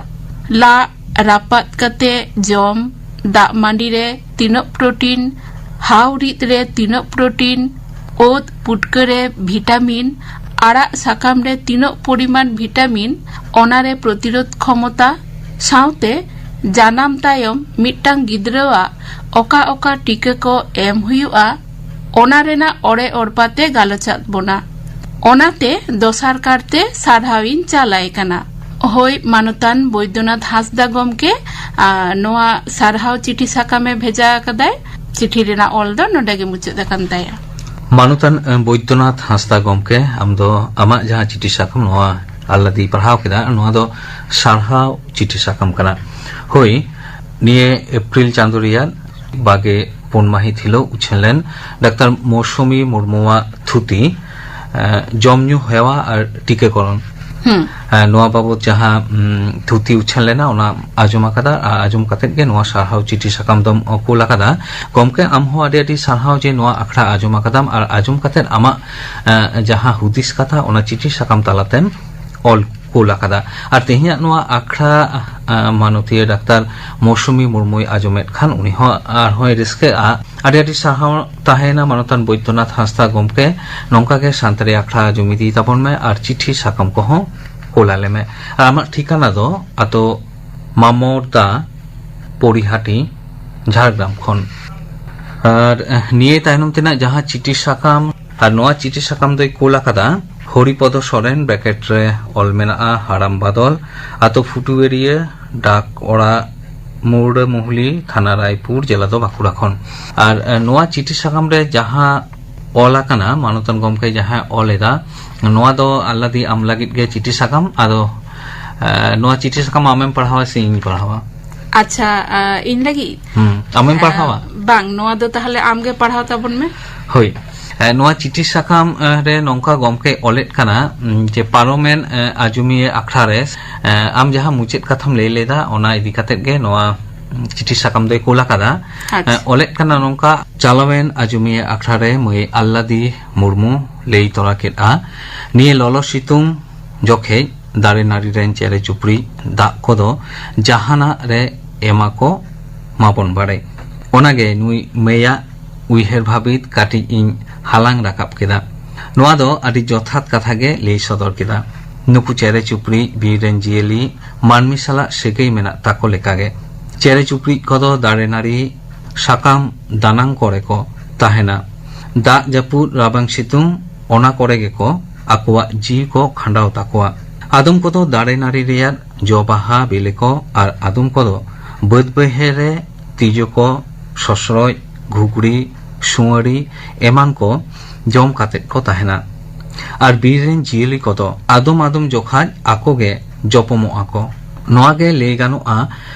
ᱞᱟᱜ ᱨᱟᱯᱟᱜ ᱠᱟᱛᱮ ᱡᱚᱢ, ᱫᱟᱜ ᱢᱟᱹᱰᱤ ᱨᱮ ᱛᱤᱱᱟᱹᱜ ᱯᱨᱳᱴᱤᱱ, ᱦᱟᱣ ᱨᱤᱫ ᱨᱮ ᱛᱤᱱᱟᱹᱜ ᱯᱨᱳᱴᱤᱱ, ᱳᱫ ᱯᱩᱴᱠᱟᱹ ᱨᱮ ᱵᱷᱤᱴᱟᱢᱤᱱ, ᱟᱲᱟᱜ ᱥᱟᱠᱟᱢ ᱨᱮ ᱛᱤᱱᱟᱹᱜ ᱯᱚᱨᱤᱢᱟᱱ ᱵᱷᱤᱴᱟᱢᱤᱱ, ᱚᱱᱟ ᱨᱮ ᱯᱨᱚᱛᱤᱨᱳᱫᱷ ᱠᱷᱚᱢᱚᱛᱟ, ᱥᱟᱶᱛᱮ ᱡᱟᱱᱟᱢ ᱛᱟᱭᱚᱢ ᱢᱤᱫᱴᱟᱝ ᱜᱤᱫᱽᱨᱟᱹᱣᱟᱜ ᱚᱠᱟ ᱚᱠᱟ ᱴᱤᱠᱟᱹ ᱠᱚ ᱮᱢ ᱦᱩᱭᱩᱜᱼᱟ, ᱚᱱᱟ ᱨᱮᱱᱟᱜ ᱚᱲᱮ ᱚᱲᱯᱟᱛᱮ ᱜᱟᱞᱚᱪᱟᱫ ᱵᱚᱱᱟ᱾ ᱚᱱᱟᱛᱮ ᱫᱚᱥᱟᱨ ᱠᱟᱨᱛᱮ ᱥᱟᱨᱦᱟᱣ ᱤᱧ ᱪᱟᱞ ᱟᱭ ᱠᱟᱱᱟ᱾ ᱦᱳᱭ, ᱢᱟᱱᱚᱛᱟᱱ ᱵᱳᱭᱫᱚᱱᱟᱛᱷ ᱦᱟᱸᱥᱫᱟ ᱜᱚᱢᱠᱮ, ᱟᱨ ᱱᱚᱣᱟ ᱥᱟᱨᱦᱟᱣ ᱪᱤᱴᱷᱤ ᱥᱟᱠᱟᱢᱮ ᱵᱷᱮᱡᱟ ᱟᱠᱟᱫᱟᱭ᱾ ᱪᱤᱴᱷᱤ ᱨᱮᱱᱟᱜ ᱚᱞ ᱫᱚ ᱱᱚᱰᱮ ᱜᱮ ᱢᱩᱪᱟᱹᱫ ᱟᱠᱟᱱ ᱛᱟᱭᱟ᱾ ᱢᱟᱱᱚᱛᱟᱱ, ᱮ, ᱵᱳᱭᱫᱚᱱᱟᱛᱷ ᱦᱟᱸᱥᱫᱟ ᱜᱚᱢᱠᱮ, ᱟᱢ ᱫᱚ ᱟᱢᱟᱜ ᱡᱟᱦᱟᱸ ᱪᱤᱴᱷᱤ ᱥᱟᱠᱟᱢ, ᱱᱚᱣᱟ ᱟᱞᱞᱟᱫᱤ ᱯᱟᱲᱦᱟᱣ ᱠᱮᱫᱟ, ᱱᱚᱣᱟ ᱫᱚ ᱥᱟᱨᱦᱟᱣ ᱪᱤᱴᱷᱤ ᱥᱟᱠᱟᱢ ᱠᱟᱱᱟ᱾ ᱦᱳᱭ, ᱱᱤᱭᱟᱹ ᱮᱯᱨᱤᱞ ᱪᱟᱸᱫᱳ ᱨᱮᱭᱟᱜ ᱵᱟᱜᱮ ᱯᱩᱱ ᱢᱟᱹᱦᱤᱛ ᱦᱤᱞᱳᱜ ᱩᱪᱷᱟᱹᱱ ᱞᱮᱱ ᱰᱟᱠᱛᱟᱨ ᱢᱳᱣᱥᱩᱢᱤ ᱢᱩᱨᱢᱩᱣᱟᱜ ᱛᱷᱩᱛᱤ, ᱮ, ᱡᱚᱢ ᱧᱩ ᱦᱮᱣᱟ ᱟᱨ ᱴᱤᱠᱟᱹᱠᱚᱨᱚᱱ᱾ ᱦᱩᱸ᱾ ᱮ, ᱱᱚᱣᱟ ᱵᱟᱵᱚᱛ ᱡᱟᱦᱟᱸ, ᱩᱢ, ᱛᱷᱩᱛᱤ ᱩᱪᱷᱟᱹᱱ ᱞᱮᱱᱟ, ᱚᱱᱟ ᱟᱸᱡᱚᱢ ᱟᱠᱟᱫᱟ᱾ ᱟᱨ ᱟᱸᱡᱚᱢ ᱠᱟᱛᱮᱫ ᱜᱮ ᱱᱚᱣᱟ ᱥᱟᱨᱦᱟᱣ ᱪᱤᱴᱷᱤ ᱥᱟᱠᱟᱢ ᱫᱚᱢ ᱠᱩᱞ ᱟᱠᱟᱫᱟ᱾ ᱜᱚᱢᱠᱮ, ᱟᱢ ᱦᱚᱸ ᱟᱹᱰᱤ ᱟᱹᱰᱤ ᱥᱟᱨᱦᱟᱣ ᱡᱮ ᱱᱚᱣᱟ ᱟᱠᱷᱲᱟ ᱟᱸᱡᱚᱢ ᱟᱠᱟᱫᱟᱢ ᱟᱨ ᱟᱸᱡᱚᱢ ᱠᱟᱛᱮᱫ ᱟᱢᱟᱜ, ᱮ, ᱡᱟᱦᱟᱸ ᱦᱩᱫᱤᱥ ᱠᱟᱛᱷᱟ, ᱚᱱᱟ ᱪᱤᱴᱷᱤ ᱥᱟᱠᱟᱢ ᱛᱟᱞᱟᱛᱮᱢ ᱚᱞ ᱠᱩᱞ ᱟᱠᱟᱫᱟ᱾ ᱟᱨ ᱛᱮᱦᱮᱧᱟᱜ ᱱᱚᱣᱟ ᱟᱠᱷᱲᱟ, ᱮ, ᱢᱟᱱᱚᱛᱤᱭᱟᱹ ᱰᱟᱠᱛᱟᱨ ᱢᱳᱣᱥᱩᱢᱤ ᱢᱩᱨᱢᱩᱭ ᱟᱸᱡᱚᱢᱮᱫ ᱠᱷᱟᱱ, ᱩᱱᱤ ᱦᱚᱸ ᱟᱨᱦᱚᱸᱭ ᱨᱟᱹᱥᱠᱟᱹᱜᱼᱟ᱾ ᱟᱹᱰᱤ ᱟᱹᱰᱤ ᱥᱟᱨᱦᱟᱣ ᱛᱟᱦᱮᱸᱭᱮᱱᱟ ᱢᱟᱱᱚᱛᱟᱱ ᱵᱳᱭᱫᱚᱱᱟᱛᱷ ᱦᱟᱸᱥᱫᱟ ᱜᱚᱢᱠᱮ᱾ ᱱᱚᱝᱠᱟ ᱜᱮ ᱥᱟᱱᱛᱟᱲᱤ ᱟᱠᱷᱲᱟ ᱟᱸᱡᱚᱢ ᱤᱫᱤ ᱛᱟᱵᱚᱱ ᱢᱮ ᱟᱨ ᱪᱤᱴᱷᱤ ᱥᱟᱠᱟᱢ ᱠᱚᱦᱚᱸ ᱠᱳᱞ ᱟᱞᱮ ᱢᱮ᱾ ᱟᱨ ᱟᱢᱟᱜ ᱴᱷᱤᱠᱟᱱᱟ ᱫᱚ ᱟᱛᱳ ᱢᱟᱢᱚᱨᱫᱟ, ᱯᱚᱨᱤᱦᱟᱴᱤ, ᱡᱷᱟᱲᱜᱨᱟᱢ ᱠᱷᱚᱱ᱾ ᱟᱨ, ᱮ, ᱱᱤᱭᱟᱹ ᱛᱟᱭᱱᱚᱢ ᱛᱮᱱᱟᱜ ᱡᱟᱦᱟᱸ ᱪᱤᱴᱷᱤ ᱥᱟᱠᱟᱢ, ᱟᱨ ᱱᱚᱣᱟ ᱪᱤᱴᱷᱤ ᱥᱟᱠᱟᱢ ᱫᱚᱭ ᱠᱳᱞ ᱟᱠᱟᱫᱟ ᱦᱚᱨᱤᱯᱚᱫᱚ ᱥᱚᱨᱮᱱ, ᱵᱨᱮᱠᱮᱴ ᱨᱮ ᱚᱞ ᱢᱮᱱᱟᱜᱼᱟ ᱦᱟᱲᱟᱢ ᱵᱟᱫᱚᱞ, ᱟᱛᱳ ᱯᱷᱩᱴᱩᱣᱮᱨᱤᱭᱟᱹ, ᱰᱟᱠ ᱚᱲᱟᱜ ᱢᱩᱲᱟᱹ ᱢᱩᱦᱞᱤ, ᱛᱷᱟᱱᱟ ᱨᱟᱭᱯᱩᱨ, ᱡᱮᱞᱟ ᱫᱚ ᱵᱟᱸᱠᱩᱲᱟ ᱠᱷᱚᱱ᱾ ᱟᱨ, ᱮ, ᱱᱚᱣᱟ ᱪᱤᱴᱷᱤ ᱥᱟᱠᱟᱢ ᱨᱮ ᱡᱟᱦᱟᱸ ᱚᱞ ᱟᱠᱟᱱᱟ, ᱢᱟᱱᱚᱛᱟᱱ ᱜᱚᱢᱠᱮ ᱡᱟᱦᱟᱸᱭ ᱚᱞ ᱮᱫᱟ, ᱱᱚᱣᱟ ᱫᱚ ᱟᱞᱞᱟᱫᱤ ᱟᱢ ᱞᱟᱹᱜᱤᱫ ᱜᱮ ᱪᱤᱴᱷᱤ ᱥᱟᱠᱟᱢ᱾ ᱟᱫᱚ, ᱮ, ᱱᱚᱣᱟ ᱪᱤᱴᱷᱤ ᱥᱟᱠᱟᱢ ᱟᱢᱮᱢ ᱯᱟᱲᱦᱟᱣᱟ ᱥᱮ ᱤᱧᱤᱧ ᱯᱟᱲᱦᱟᱣᱟ? ᱟᱪᱪᱷᱟ, ᱟ, ᱤᱧ ᱞᱟᱹᱜᱤᱫ? ᱦᱩᱸ, ᱟᱢᱮᱢ ᱟ, ᱯᱟᱲᱦᱟᱣᱟ? ᱵᱟᱝ, ᱱᱚᱣᱟ ᱫᱚ ᱛᱟᱦᱞᱮ ᱟᱢ ᱜᱮ ᱯᱟᱲᱦᱟᱣ ᱛᱟᱵᱚᱱ ᱢᱮ᱾ ᱦᱳᱭ᱾ ᱮ, ᱱᱚᱣᱟ ᱪᱤᱴᱷᱤ ᱥᱟᱠᱟᱢ, ᱮ, ᱨᱮ ᱱᱚᱝᱠᱟ ᱜᱚᱢᱠᱮ ᱚᱞᱮᱫ ᱠᱟᱱᱟ, ᱩᱢ, ᱡᱮ ᱯᱟᱨᱚᱢᱮᱱ, ᱮ, ᱟᱡᱚᱢᱤᱭᱟᱹ ᱟᱠᱷᱲᱟ ᱨᱮ, ᱮ, ᱟᱢ ᱡᱟᱦᱟᱸ ᱢᱩᱪᱟᱹᱫ ᱠᱟᱛᱷᱟᱢ ᱞᱟᱹᱭ ᱞᱮᱫᱟ, ᱚᱱᱟ ᱤᱫᱤ ᱠᱟᱛᱮᱫ ᱜᱮ ᱱᱚᱣᱟ, ᱩᱢ, ᱪᱤᱴᱷᱤ ᱥᱟᱠᱟᱢ ᱫᱚᱭ ᱠᱳᱞ ᱟᱠᱟᱫᱟ᱾ ᱟᱪᱪᱷᱟ᱾ ᱮ, ᱚᱞᱮᱫ ᱠᱟᱱᱟ ᱱᱚᱝᱠᱟ, ᱪᱟᱞᱟᱣᱮᱱ ᱟᱡᱚᱢᱤᱭᱟᱹ ᱟᱠᱷᱲᱟ ᱨᱮ ᱢᱟᱹᱭ ᱟᱞᱞᱟᱫᱤ ᱢᱩᱨᱢᱩ ᱞᱟᱹᱭ ᱛᱚᱨᱟ ᱠᱮᱫᱼᱟ, ᱱᱤᱭᱟᱹ ᱞᱚᱞᱚ ᱥᱤᱛᱩᱝ ᱡᱚᱠᱷᱮᱡ ᱫᱟᱨᱮ ᱱᱟᱹᱲᱤ ᱨᱮᱱ ᱪᱮᱬᱮ ᱪᱩᱯᱲᱤ ᱫᱟᱜ ᱠᱚᱫᱚ ᱡᱟᱦᱟᱱᱟᱜ ᱨᱮ ᱮᱢᱟ ᱠᱚ ᱢᱟᱵᱚᱱ ᱵᱟᱲᱟᱭ᱾ ᱚᱱᱟᱜᱮ ᱱᱩᱭ ᱢᱟᱹᱭᱟᱜ ᱩᱭᱦᱟᱹᱨ ᱵᱷᱟᱹᱵᱤᱛ ᱠᱟᱹᱴᱤᱡ ᱤᱧ ᱦᱟᱞᱟᱝ ᱨᱟᱠᱟᱵ ᱠᱮᱫᱟ᱾ ᱱᱚᱣᱟ ᱫᱚ ᱟᱹᱰᱤ ᱡᱚᱛᱷᱟᱛ ᱠᱟᱛᱷᱟ ᱜᱮ ᱞᱟᱹᱭ ᱥᱚᱫᱚᱨ ᱠᱮᱫᱟ᱾ ᱱᱩᱠᱩ ᱪᱮᱬᱮ ᱪᱩᱯᱲᱤ ᱵᱤᱨ ᱨᱮᱱ ᱡᱤᱭᱟᱹᱞᱤ ᱢᱟᱹᱱᱢᱤ ᱥᱟᱞᱟᱜ ᱥᱟᱹᱜᱟᱹᱭ ᱢᱮᱱᱟᱜ ᱛᱟᱠᱚ ᱞᱮᱠᱟᱜᱮ᱾ ᱪᱮᱬᱮ ᱪᱩᱯᱲᱤ ᱠᱚᱫᱚ ᱫᱟᱨᱮ ᱱᱟᱹᱲᱤ ᱥᱟᱠᱟᱢ ᱫᱟᱱᱟᱝ ᱠᱚᱨᱮ ᱠᱚ ᱛᱟᱦᱮᱱᱟ᱾ ᱫᱟᱜ ᱡᱟᱹᱯᱩᱫ ᱨᱟᱵᱟᱝ ᱥᱤᱛᱩᱝ ᱚᱱᱟ ᱠᱚᱨᱮ ᱜᱮᱠᱚ ᱟᱠᱚᱣᱟᱜ ᱡᱤᱣᱤ ᱠᱚ ᱠᱷᱟᱸᱰᱟᱣ ᱛᱟᱠᱚᱣᱟ᱾ ᱟᱫᱚᱢ ᱠᱚᱫᱚ ᱫᱟᱨᱮ ᱱᱟᱹᱲᱤ ᱨᱮᱭᱟᱜ ᱡᱚ ᱵᱟᱦᱟ ᱵᱤᱞᱤ ᱠᱚ ᱟᱨ ᱟᱫᱚᱢ ᱠᱚᱫᱚ ᱵᱟᱹᱫᱽ ᱵᱟᱹᱭᱦᱟᱹᱲ ᱨᱮ ᱛᱤᱡᱩ ᱠᱚ, ᱥᱚᱥᱨᱚᱡ, ᱜᱷᱩᱜᱽᱲᱤ, ᱥᱩᱣᱟᱹᱲᱤ ᱮᱢᱟᱱ ᱠᱚ ᱡᱚᱢ ᱠᱟᱛᱮᱫ ᱠᱚ ᱛᱟᱦᱮᱱᱟ᱾ ᱟᱨ ᱵᱤᱨ ᱨᱮᱱ ᱡᱤᱭᱟᱹᱞᱤ ᱠᱚᱫᱚ ᱟᱫᱚᱢ ᱟᱫᱚᱢ ᱡᱚᱠᱷᱟᱡ ᱟᱠᱚ ᱜᱮ ᱡᱚᱯᱚᱢᱚᱜ ᱟᱠᱚ᱾ ᱱᱚᱣᱟ ᱜᱮ ᱞᱟᱹᱭ ᱜᱟᱱᱚᱜᱼᱟ,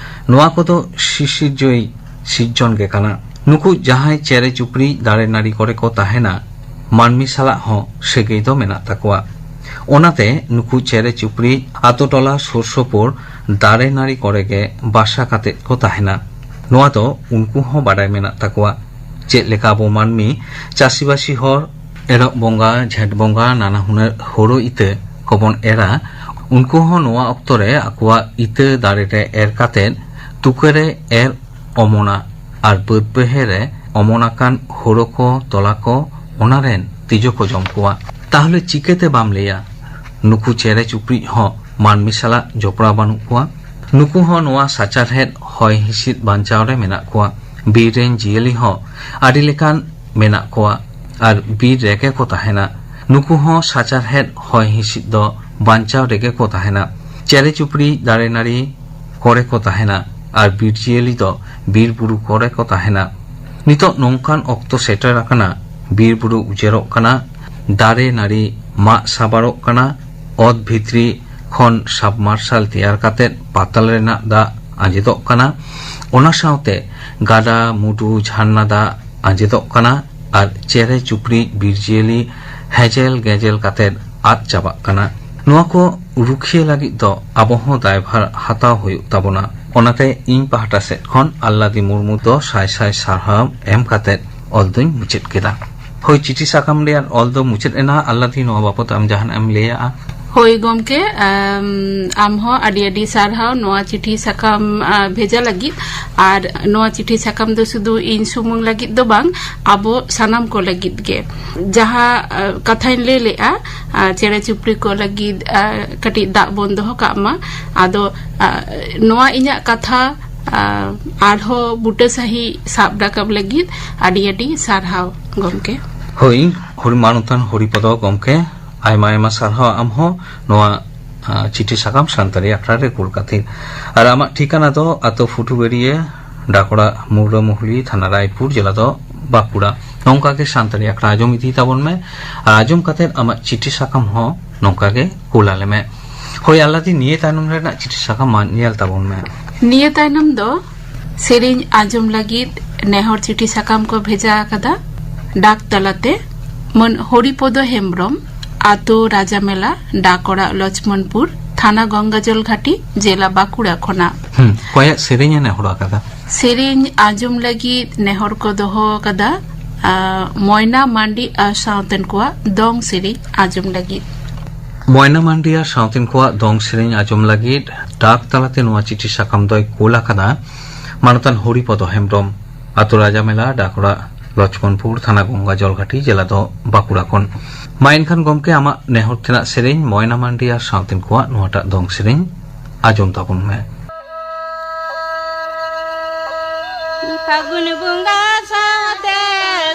ᱱᱚᱣᱟ ᱠᱚᱫᱚ ᱥᱤᱥᱤᱨᱡᱟᱹᱭ ᱥᱤᱨᱡᱚᱱ ᱜᱮ ᱠᱟᱱᱟ᱾ ᱱᱩᱠᱩ ᱡᱟᱦᱟᱸᱭ ᱪᱮᱬᱮ ᱪᱩᱯᱲᱤ ᱫᱟᱨᱮ ᱱᱟᱹᱲᱤ ᱠᱚᱨᱮ ᱠᱚ ᱛᱟᱦᱮᱱᱟ, ᱢᱟᱹᱱᱢᱤ ᱥᱟᱞᱟᱜ ᱦᱚᱸ ᱥᱟᱹᱜᱟᱹᱭ ᱫᱚ ᱢᱮᱱᱟᱜ ᱛᱟᱠᱚᱣᱟ᱾ ᱚᱱᱟᱛᱮ ᱱᱩᱠᱩ ᱪᱮᱬᱮ ᱪᱩᱯᱲᱤ ᱟᱛᱳ ᱴᱚᱞᱟ ᱥᱩᱨ ᱥᱩᱯᱩᱨ ᱫᱟᱨᱮ ᱱᱟᱹᱲᱤ ᱠᱚᱨᱮ ᱜᱮ ᱵᱟᱥᱟ ᱠᱟᱛᱮᱫ ᱠᱚ ᱛᱟᱦᱮᱱᱟ᱾ ᱱᱚᱣᱟ ᱫᱚ ᱩᱱᱠᱩ ᱦᱚᱸ ᱵᱟᱰᱟᱭ ᱢᱮᱱᱟᱜ ᱛᱟᱠᱚᱣᱟ᱾ ᱪᱮᱫ ᱞᱮᱠᱟ ᱟᱵᱚ ᱢᱟᱹᱱᱢᱤ ᱪᱟᱹᱥᱤᱵᱟᱹᱥᱤ ᱦᱚᱲ ᱮᱨᱚᱜ ᱵᱚᱸᱜᱟ, ᱡᱷᱮᱸᱴ ᱵᱚᱸᱜᱟ ᱱᱟᱱᱟ ᱦᱩᱱᱟᱹᱨ ᱦᱳᱲᱳ ᱤᱛᱟᱹ ᱠᱚᱵᱚᱱ ᱮᱨᱟ, ᱩᱱᱠᱩ ᱦᱚᱸ ᱱᱚᱣᱟ ᱚᱠᱛᱚ ᱨᱮ ᱟᱠᱚᱣᱟᱜ ᱤᱛᱟᱹ ᱫᱟᱨᱮ ᱨᱮ ᱮᱨ ᱠᱟᱛᱮᱫ ᱛᱩᱠᱟᱹ ᱨᱮ ᱮᱨ ᱚᱢᱚᱱᱟ ᱟᱨ ᱵᱟᱹᱫᱽ ᱵᱟᱹᱭᱦᱟᱹᱲ ᱨᱮ ᱚᱢᱚᱱ ᱟᱠᱟᱱ ᱦᱳᱲᱳ ᱠᱚ, ᱛᱚᱞᱟ ᱠᱚ, ᱚᱱᱟ ᱨᱮᱱ ᱛᱤᱡᱩ ᱠᱚ ᱡᱚᱢ ᱠᱚᱣᱟ᱾ ᱛᱟᱦᱚᱞᱮ ᱪᱤᱠᱟᱹᱛᱮ ᱵᱟᱢ ᱞᱟᱹᱭᱟ ᱱᱩᱠᱩ ᱪᱮᱬᱮ ᱪᱩᱯᱲᱤᱡ ᱦᱚᱸ ᱢᱟᱹᱱᱢᱤ ᱥᱟᱞᱟᱜ ᱡᱚᱯᱲᱟᱣ ᱵᱟᱹᱱᱩᱜ ᱠᱚᱣᱟ? ᱱᱩᱠᱩ ᱦᱚᱸ ᱱᱚᱣᱟ ᱥᱟᱪᱟᱨᱦᱮᱫ ᱦᱚᱭ ᱦᱤᱸᱥᱤᱫ ᱵᱟᱧᱪᱟᱣ ᱨᱮ ᱢᱮᱱᱟᱜ ᱠᱚᱣᱟ᱾ ᱵᱤᱨ ᱨᱮᱱ ᱡᱤᱭᱟᱹᱞᱤ ᱦᱚᱸ ᱟᱹᱰᱤ ᱞᱮᱠᱟᱱ ᱢᱮᱱᱟᱜ ᱠᱚᱣᱟ ᱟᱨ ᱵᱤᱨ ᱨᱮᱜᱮ ᱠᱚ ᱛᱟᱦᱮᱱᱟ᱾ ᱱᱩᱠᱩ ᱦᱚᱸ ᱥᱟᱪᱟᱨᱦᱮᱫ ᱦᱚᱭ ᱦᱤᱸᱥᱤᱫ ᱫᱚ ᱵᱟᱧᱪᱟᱣ ᱨᱮᱜᱮ ᱠᱚ ᱛᱟᱦᱮᱱᱟ᱾ ᱪᱮᱬᱮ ᱪᱩᱯᱲᱤ ᱫᱟᱨᱮ ᱱᱟᱹᱲᱤ ᱠᱚᱨᱮ ᱠᱚ ᱛᱟᱦᱮᱱᱟ ᱟᱨ ᱵᱤᱨ ᱡᱤᱭᱟᱹᱞᱤ ᱫᱚ ᱵᱤᱨ ᱵᱩᱨᱩ ᱠᱚᱨᱮ ᱠᱚ ᱛᱟᱦᱮᱱᱟ᱾ ᱱᱤᱛᱚᱜ ᱱᱚᱝᱠᱟᱱ ᱚᱠᱛᱚ ᱥᱮᱴᱮᱨ ᱟᱠᱟᱱᱟ, ᱵᱤᱨ ᱵᱩᱨᱩ ᱩᱡᱟᱹᱲᱚᱜ ᱠᱟᱱᱟ, ᱫᱟᱨᱮ ᱱᱟᱹᱲᱤ ᱢᱟᱜ ᱥᱟᱵᱟᱲᱚᱜ ᱠᱟᱱᱟ, ᱚᱛ ᱵᱷᱤᱛᱨᱤ ᱠᱷᱚᱱ ᱥᱟᱵᱢᱟᱨᱥᱟᱞ ᱛᱮᱭᱟᱨ ᱠᱟᱛᱮ ᱯᱟᱛᱟᱞ ᱨᱮᱱᱟᱜ ᱫᱟᱜ ᱟᱸᱡᱮᱫᱚᱜ ᱠᱟᱱᱟ᱾ ᱚᱱᱟ ᱥᱟᱶᱛᱮ ᱜᱟᱰᱟ, ᱢᱩᱰᱩ, ᱡᱷᱟᱨᱱᱟ ᱫᱟᱜ ᱟᱸᱡᱮᱫᱚᱜ ᱠᱟᱱᱟ ᱟᱨ ᱪᱮᱬᱮ ᱪᱩᱯᱲᱤ, ᱵᱤᱨ ᱡᱤᱭᱟᱹᱞᱤ ᱦᱮᱡᱮᱞ ᱜᱮᱡᱮᱞ ᱠᱟᱛᱮ ᱟᱫ ᱪᱟᱵᱟᱜ ᱠᱟᱱᱟ᱾ ᱱᱚᱣᱟ ᱠᱚ ᱨᱩᱠᱷᱤᱭᱟᱹ ᱞᱟᱹᱜᱤᱫ ᱫᱚ ᱟᱵᱚ ᱦᱚᱸ ᱫᱟᱭᱵᱷᱟᱨ ᱦᱟᱛᱟᱣ ᱦᱩᱭᱩᱜ ᱛᱟᱵᱚᱱᱟ᱾ ᱚᱱᱟᱛᱮ ᱤᱧ ᱯᱟᱦᱴᱟ ᱥᱮᱫ ᱠᱷᱚᱱ ᱟᱞᱞᱟᱫᱤ ᱢᱩᱨᱢᱩ ᱫᱚ ᱥᱟᱭ ᱥᱟᱭ ᱥᱟᱨᱦᱟᱣ ᱮᱢ ᱠᱟᱛᱮ ᱚᱞ ᱫᱚᱧ ᱢᱩᱪᱟᱹᱫ ᱠᱮᱫᱟ᱾ ᱦᱳᱭ, ᱪᱤᱴᱷᱤ ᱥᱟᱠᱟᱢ ᱨᱮᱭᱟᱜ ᱚᱞ ᱫᱚ ᱢᱩᱪᱟᱹᱫ ᱮᱱᱟ᱾ ᱟᱞᱞᱟᱫᱤ, ᱱᱚᱣᱟ ᱵᱟᱵᱚᱛ ᱟᱢ ᱡᱟᱦᱟᱱᱟᱜ ᱮᱢ ᱞᱟᱹᱭᱟᱜᱼᱟ? ᱦᱳᱭ ᱜᱚᱢᱠᱮ, ᱟᱢ, ᱟᱢ ᱦᱚᱸ ᱟᱹᱰᱤ ᱟᱹᱰᱤ ᱥᱟᱨᱦᱟᱣ ᱱᱚᱣᱟ ᱪᱤᱴᱷᱤ ᱥᱟᱠᱟᱢ, ᱟ, ᱵᱷᱮᱡᱟ ᱞᱟᱹᱜᱤᱫ᱾ ᱟᱨ ᱱᱚᱣᱟ ᱪᱤᱴᱷᱤ ᱥᱟᱠᱟᱢ ᱫᱚ ᱥᱩᱫᱷᱩ ᱤᱧ ᱥᱩᱢᱩᱝ ᱞᱟᱹᱜᱤᱫ ᱫᱚ ᱵᱟᱝ, ᱟᱵᱚ ᱥᱟᱱᱟᱢ ᱠᱚ ᱞᱟᱹᱜᱤᱫ ᱜᱮ᱾ ᱡᱟᱦᱟᱸ, ᱟ, ᱠᱟᱛᱷᱟᱧ ᱞᱟᱹᱭ ᱞᱮᱜᱼᱟ, ᱟ, ᱪᱮᱬᱮ ᱪᱩᱯᱲᱤ ᱠᱚ ᱞᱟᱹᱜᱤᱫ, ᱟ, ᱠᱟᱹᱴᱤᱡ ᱫᱟᱜ ᱵᱚᱱ ᱫᱚᱦᱚ ᱠᱟᱜ ᱢᱟ᱾ ᱟᱫᱚ, ᱟ, ᱱᱚᱣᱟ ᱤᱧᱟᱹᱜ ᱠᱟᱛᱷᱟ, ᱟ, ᱟᱨᱦᱚᱸ ᱵᱩᱴᱟᱹ ᱥᱟᱺᱦᱤᱡ ᱥᱟᱵ ᱨᱟᱠᱟᱵ ᱞᱟᱹᱜᱤᱫ ᱟᱹᱰᱤ ᱟᱹᱰᱤ ᱥᱟᱨᱦᱟᱣ ᱜᱚᱢᱠᱮ᱾ ᱦᱳᱭ, ᱦᱚᱲ ᱢᱟᱱᱚᱛᱟᱱ ᱦᱚᱨᱤᱯᱚᱫᱚ ᱜᱚᱢᱠᱮ, ᱟᱭᱢᱟ ᱟᱭᱢᱟ ᱥᱟᱨᱦᱟᱣ ᱟᱢ ᱦᱚᱸ ᱱᱚᱣᱟ, ᱟ, ᱪᱤᱴᱷᱤ ᱥᱟᱠᱟᱢ ᱥᱟᱱᱛᱟᱲᱤ ᱟᱠᱷᱲᱟ ᱨᱮ ᱠᱩᱞ ᱠᱷᱟᱹᱛᱤᱨ᱾ ᱟᱨ ᱟᱢᱟᱜ ᱴᱷᱤᱠᱟᱱᱟ ᱫᱚ ᱟᱛᱳ ᱯᱷᱩᱴᱩᱵᱮᱲᱤᱭᱟᱹ, ᱰᱟᱠᱚᱲᱟ ᱢᱩᱨᱟᱹᱢᱩᱦᱞᱤ, ᱛᱷᱟᱱᱟ ᱨᱟᱭᱯᱩᱨ, ᱡᱮᱞᱟ ᱫᱚ ᱵᱟᱸᱠᱩᱲᱟ᱾ ᱱᱚᱝᱠᱟ ᱜᱮ ᱥᱟᱱᱛᱟᱲᱤ ᱟᱠᱷᱲᱟ ᱟᱸᱡᱚᱢ ᱤᱫᱤ ᱛᱟᱵᱚᱱ ᱢᱮ᱾ ᱟᱨ ᱟᱸᱡᱚᱢ ᱠᱟᱛᱮ ᱟᱢᱟᱜ ᱪᱤᱴᱷᱤ ᱥᱟᱠᱟᱢ ᱦᱚᱸ ᱱᱚᱝᱠᱟ ᱜᱮ ᱠᱩᱞ ᱟᱞᱮ ᱢᱮ᱾ ᱦᱳᱭ ᱟᱞᱞᱟᱫᱤ, ᱱᱤᱭᱟᱹ ᱛᱟᱭᱱᱚᱢ ᱨᱮᱱᱟᱜ ᱪᱤᱴᱷᱤ ᱥᱟᱠᱟᱢ ᱢᱟ ᱧᱮᱞ ᱛᱟᱵᱚᱱ ᱢᱮ᱾ ᱱᱤᱭᱟᱹ ᱛᱟᱭᱱᱚᱢ ᱫᱚ ᱥᱮᱨᱮᱧ ᱟᱸᱡᱚᱢ ᱞᱟᱹᱜᱤᱫ ᱱᱮᱦᱚᱨ ᱪᱤᱴᱷᱤ ᱥᱟᱠᱟᱢ ᱠᱚ ᱵᱷᱮᱡᱟ ᱟᱠᱟᱫᱟ ᱰᱟᱠ ᱛᱟᱞᱟᱛᱮ ᱢᱟᱹᱱ ᱦᱚᱨᱤᱯᱚᱫᱚ ᱦᱮᱢᱵᱽᱨᱚᱢ, ᱟᱛᱳ ᱨᱟᱡᱟᱢᱮᱞᱟ, ᱰᱟᱠ ᱚᱲᱟᱜ ᱞᱚᱪᱷᱢᱚᱱᱯᱩᱨ, ᱛᱷᱟᱱᱟ ᱜᱚᱝᱜᱟᱡᱚᱞ ᱜᱷᱟᱴᱤ, ᱡᱮᱞᱟ ᱵᱟᱸᱠᱩᱲᱟ ᱠᱷᱚᱱᱟᱜ᱾ ᱦᱩᱸ, ᱚᱠᱚᱭᱟᱜ ᱥᱮᱨᱮᱧ ᱮ ᱱᱮᱦᱚᱨ ᱟᱠᱟᱫᱟ? ᱥᱮᱨᱮᱧ ᱟᱸᱡᱚᱢ ᱞᱟᱹᱜᱤᱫ ᱱᱮᱦᱚᱨ ᱠᱚ ᱫᱚᱦᱚ ᱟᱠᱟᱫᱟ, ᱟ, ᱢᱚᱭᱱᱟ ᱢᱟᱱᱰᱤ ᱟᱨ ᱥᱟᱶᱛᱮᱱ ᱠᱚᱣᱟᱜ ᱫᱚᱝ ᱥᱮᱨᱮᱧ ᱟᱸᱡᱚᱢ ᱞᱟᱹᱜᱤᱫ᱾ ᱢᱚᱭᱱᱟ ᱢᱟᱱᱰᱤ ᱟᱨ ᱥᱟᱶᱛᱮᱱ ᱠᱚᱣᱟᱜ ᱫᱚᱝ ᱥᱮᱨᱮᱧ ᱟᱸᱡᱚᱢ ᱞᱟᱹᱜᱤᱫ ᱰᱟᱠ ᱛᱟᱞᱟᱛᱮ ᱱᱚᱣᱟ ᱪᱤᱴᱷᱤ ᱥᱟᱠᱟᱢ ᱫᱚᱭ ᱠᱳᱞ ᱟᱠᱟᱫᱟ ᱢᱟᱱᱚᱛᱟᱱ ᱦᱚᱨᱤᱯᱚᱫᱚ ᱦᱮᱢᱵᱽᱨᱚᱢ, ᱟᱛᱳ ᱨᱟᱡᱟᱢᱮᱞᱟ, ᱰᱟᱠ ᱚᱲᱟᱜ ᱞᱚᱪᱷᱢᱚᱱᱯᱩᱨ, ᱛᱷᱟᱱᱟ ᱜᱚᱝᱜᱟ ᱡᱚᱞᱜᱷᱟᱴᱤ, ᱡᱮᱞᱟ ᱫᱚ ᱵᱟᱸᱠᱩᱲᱟ ᱠᱷᱚᱱ᱾ ᱢᱟ ᱮᱱᱠᱷᱟᱱ ᱜᱚᱢᱠᱮ, ᱟᱢᱟᱜ ᱱᱮᱦᱚᱨ ᱛᱮᱱᱟᱜ ᱥᱮᱨᱮᱧ ᱢᱚᱭᱱᱟ ᱢᱟᱱᱰᱤ ᱟᱨ ᱥᱟᱶᱛᱮᱱ ᱠᱚᱣᱟᱜ ᱱᱚᱣᱟᱴᱟᱜ ᱫᱚᱝ ᱥᱮᱨᱮᱧ ᱟᱸᱡᱚᱢ ᱛᱟᱵᱚᱱ ᱢᱮ᱾ ᱯᱷᱟᱹᱜᱩᱱ ᱵᱚᱸᱜᱟ ᱥᱟᱶᱛᱮ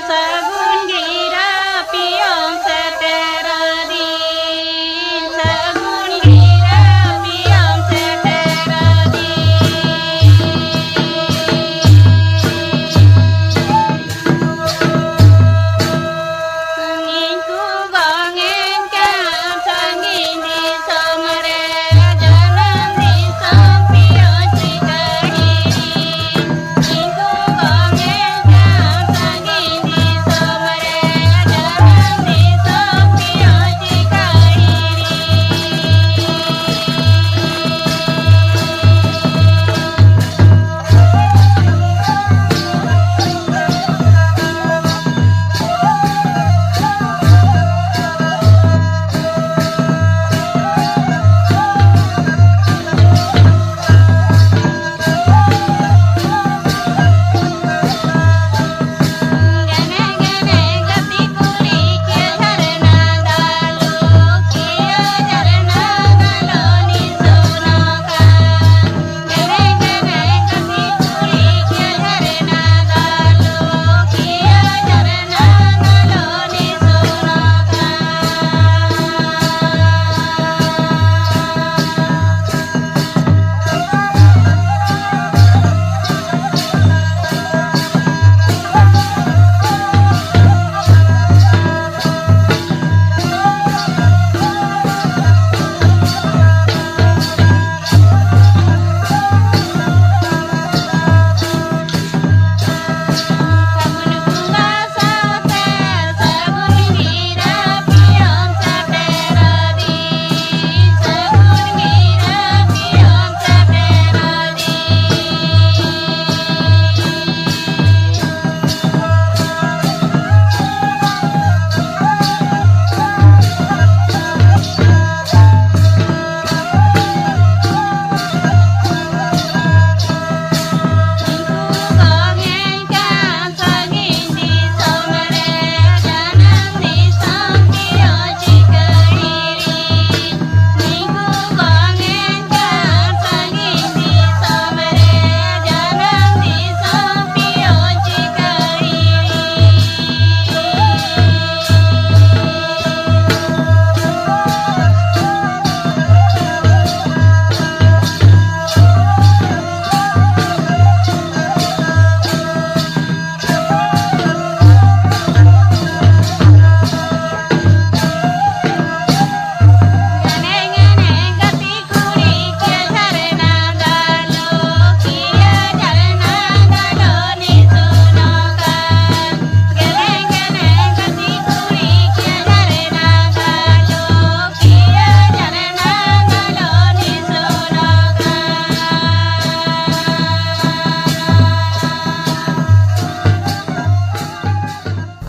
ᱥᱟᱹᱜᱩᱱ ᱜᱤᱨᱟᱹ ᱯᱤᱭᱳᱢ ᱥᱮᱴᱮᱨ ᱟᱹᱫᱤᱧ, ᱥᱟᱹᱜᱩᱱ ᱜᱤᱨᱟᱹ ᱯᱤᱭᱳᱢ ᱥᱮᱴᱮᱨ ᱟᱹᱫᱤᱧ᱾ ᱥᱟᱺᱜᱤᱧ ᱠᱚ ᱵᱟᱝ ᱮᱱ ᱠᱷᱟᱱ ᱥᱟᱺᱜᱤᱧ ᱫᱤᱥᱚᱢ ᱨᱮ ᱡᱟᱱᱟᱢ ᱫᱤᱥᱚᱢ ᱯᱤᱭᱳ ᱪᱤᱠᱟᱹ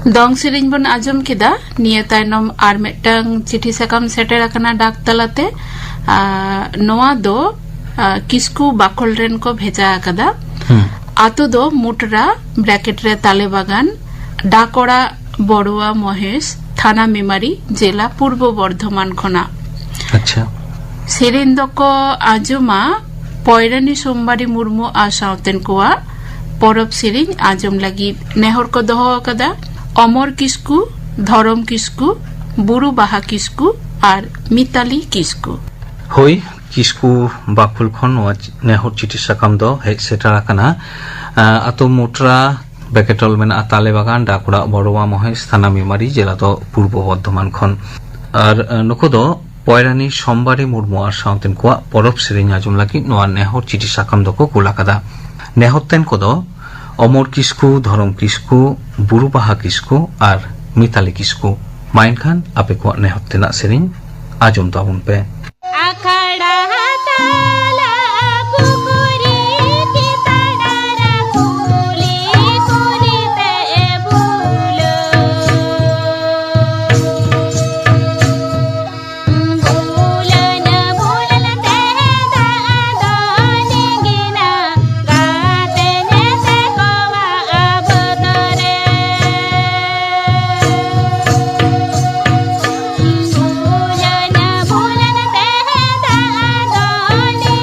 ᱫᱚᱝ ᱥᱮᱨᱮᱧ ᱵᱚᱱ ᱟᱸᱡᱚᱢ ᱠᱮᱫᱟ᱾ ᱱᱤᱭᱟᱹ ᱛᱟᱭᱱᱚᱢ ᱟᱨ ᱢᱤᱫᱴᱟᱝ ᱪᱤᱴᱷᱤ ᱥᱟᱠᱟᱢ ᱥᱮᱴᱮᱨ ᱟᱠᱟᱱᱟ ᱰᱟᱠ ᱛᱟᱞᱟᱛᱮ᱾ ᱟᱨ ᱱᱚᱣᱟ ᱫᱚ, ᱟᱨ, ᱠᱤᱥᱠᱩ ᱵᱟᱠᱷᱳᱞ ᱨᱮᱱ ᱠᱚ ᱵᱷᱮᱡᱟ ᱟᱠᱟᱫᱟ᱾ ᱦᱩᱸ᱾ ᱟᱛᱳ ᱫᱚ ᱢᱩᱴᱨᱟ, ᱵᱨᱮᱠᱮᱴ ᱨᱮ ᱛᱟᱞᱮ ᱵᱟᱜᱟᱱ, ᱰᱟᱠ ᱚᱲᱟᱜ ᱵᱚᱲᱩᱣᱟ ᱢᱚᱦᱮᱥ, ᱛᱷᱟᱱᱟ ᱢᱮᱢᱟᱨᱤ, ᱡᱮᱞᱟ ᱯᱩᱨᱵᱚ ᱵᱚᱨᱫᱷᱚᱢᱟᱱ ᱠᱷᱚᱱᱟᱜ᱾ ᱟᱪᱪᱷᱟ᱾ ᱥᱮᱨᱮᱧ ᱫᱚᱠᱚ ᱟᱸᱡᱚᱢᱟ ᱯᱚᱭᱨᱟᱱᱤ ᱥᱳᱢᱵᱟᱨᱤ ᱢᱩᱨᱢᱩ ᱟᱨ ᱥᱟᱶᱛᱮᱱ ᱠᱚᱣᱟᱜ ᱯᱚᱨᱚᱵᱽ ᱥᱮᱨᱮᱧ ᱟᱸᱡᱚᱢ ᱞᱟᱹᱜᱤᱫ ᱱᱮᱦᱚᱨ ᱠᱚ ᱫᱚᱦᱚ ᱟᱠᱟᱫᱟ ᱚᱢᱚᱨ ᱠᱤᱥᱠᱩ, ᱫᱷᱚᱨᱚᱢ ᱠᱤᱥᱠᱩ, ᱵᱩᱨᱩ ᱵᱟᱦᱟ ᱠᱤᱥᱠᱩ ᱟᱨ ᱢᱤᱛᱟᱞᱤ ᱠᱤᱥᱠᱩ᱾ ᱦᱳᱭ, ᱠᱤᱥᱠᱩ ᱵᱟᱠᱷᱳᱞ ᱠᱷᱚᱱ ᱱᱚᱣᱟ ᱪ-, ᱱᱮᱦᱚᱨ ᱪᱤᱴᱷᱤ ᱥᱟᱠᱟᱢ ᱫᱚ ᱦᱮᱡ ᱥᱮᱴᱮᱨ ᱟᱠᱟᱱᱟ᱾ ᱟᱸ, ᱟᱛᱳ ᱢᱩᱴᱨᱟ, ᱵᱮᱠᱮᱴᱚᱞ ᱢᱮᱱᱟᱜᱼᱟ ᱛᱟᱞᱮ ᱵᱟᱜᱟᱱ, ᱰᱟᱠ ᱚᱲᱟᱜ ᱵᱚᱲᱩᱣᱟ ᱢᱚᱦᱮᱥ, ᱛᱷᱟᱱᱟ ᱢᱮᱢᱟᱨᱤ, ᱡᱮᱞᱟ ᱫᱚ ᱯᱩᱨᱵᱚ ᱵᱚᱨᱫᱷᱚᱢᱟᱱ ᱠᱷᱚᱱ᱾ ᱟᱨ, ᱟᱸ, ᱱᱩᱠᱩ ᱫᱚ ᱯᱚᱭᱨᱟᱱᱤ ᱥᱳᱢᱵᱟᱨᱤ ᱢᱩᱨᱢᱩ ᱟᱨ ᱥᱟᱶᱛᱮᱱ ᱠᱚᱣᱟᱜ ᱯᱚᱨᱚᱵᱽ ᱥᱮᱨᱮᱧ ᱟᱸᱡᱚᱢ ᱞᱟᱹᱜᱤᱫ ᱱᱚᱣᱟ ᱱᱮᱦᱚᱨ ᱪᱤᱴᱷᱤ ᱥᱟᱠᱟᱢ ᱫᱚᱠᱚ ᱠᱩᱞ ᱟᱠᱟᱫᱟ᱾ ᱱᱮᱦᱚᱨ ᱛᱮᱱ ᱠᱚᱫᱚ ᱚᱢᱚᱨ ᱠᱤᱥᱠᱩ, ᱫᱷᱚᱨᱚᱢ ᱠᱤᱥᱠᱩ, ᱵᱩᱨᱩ ᱵᱟᱦᱟ ᱠᱤᱥᱠᱩ ᱟᱨ ᱢᱤᱛᱟᱞᱤ ᱠᱤᱥᱠᱩ᱾ ᱢᱟ ᱮᱱᱠᱷᱟᱱ ᱟᱯᱮ ᱠᱚᱣᱟᱜ ᱱᱮᱦᱚᱨ ᱛᱮᱱᱟᱜ ᱥᱮᱨᱮᱧ ᱟᱸᱡᱚᱢ ᱛᱟᱵᱚᱱ ᱯᱮ᱾ ᱟᱠᱷᱲᱟ ᱛᱟᱞᱟ ᱯᱩᱠᱷᱩᱨᱤ ᱪᱮᱛᱟᱱ ᱨᱮ ᱠᱩᱞᱤ ᱠᱩᱞᱤ ᱛᱮ ᱵᱩᱞᱟᱹᱣ᱾ ᱵᱩᱞᱟᱹᱱ ᱵᱩᱞᱟᱹᱱ ᱛᱮ ᱫᱟᱜ ᱫᱚ ᱞᱤᱸᱜᱤᱱᱟ, ᱜᱟᱛᱮ ᱧᱮᱛᱮ ᱠᱚᱣᱟᱜ ᱵᱚᱛᱚᱨ ᱨᱮ᱾ ᱵᱩᱞᱟᱹᱱ ᱵᱩᱞᱟᱹᱱ ᱛᱮ ᱫᱟᱜ ᱫᱚ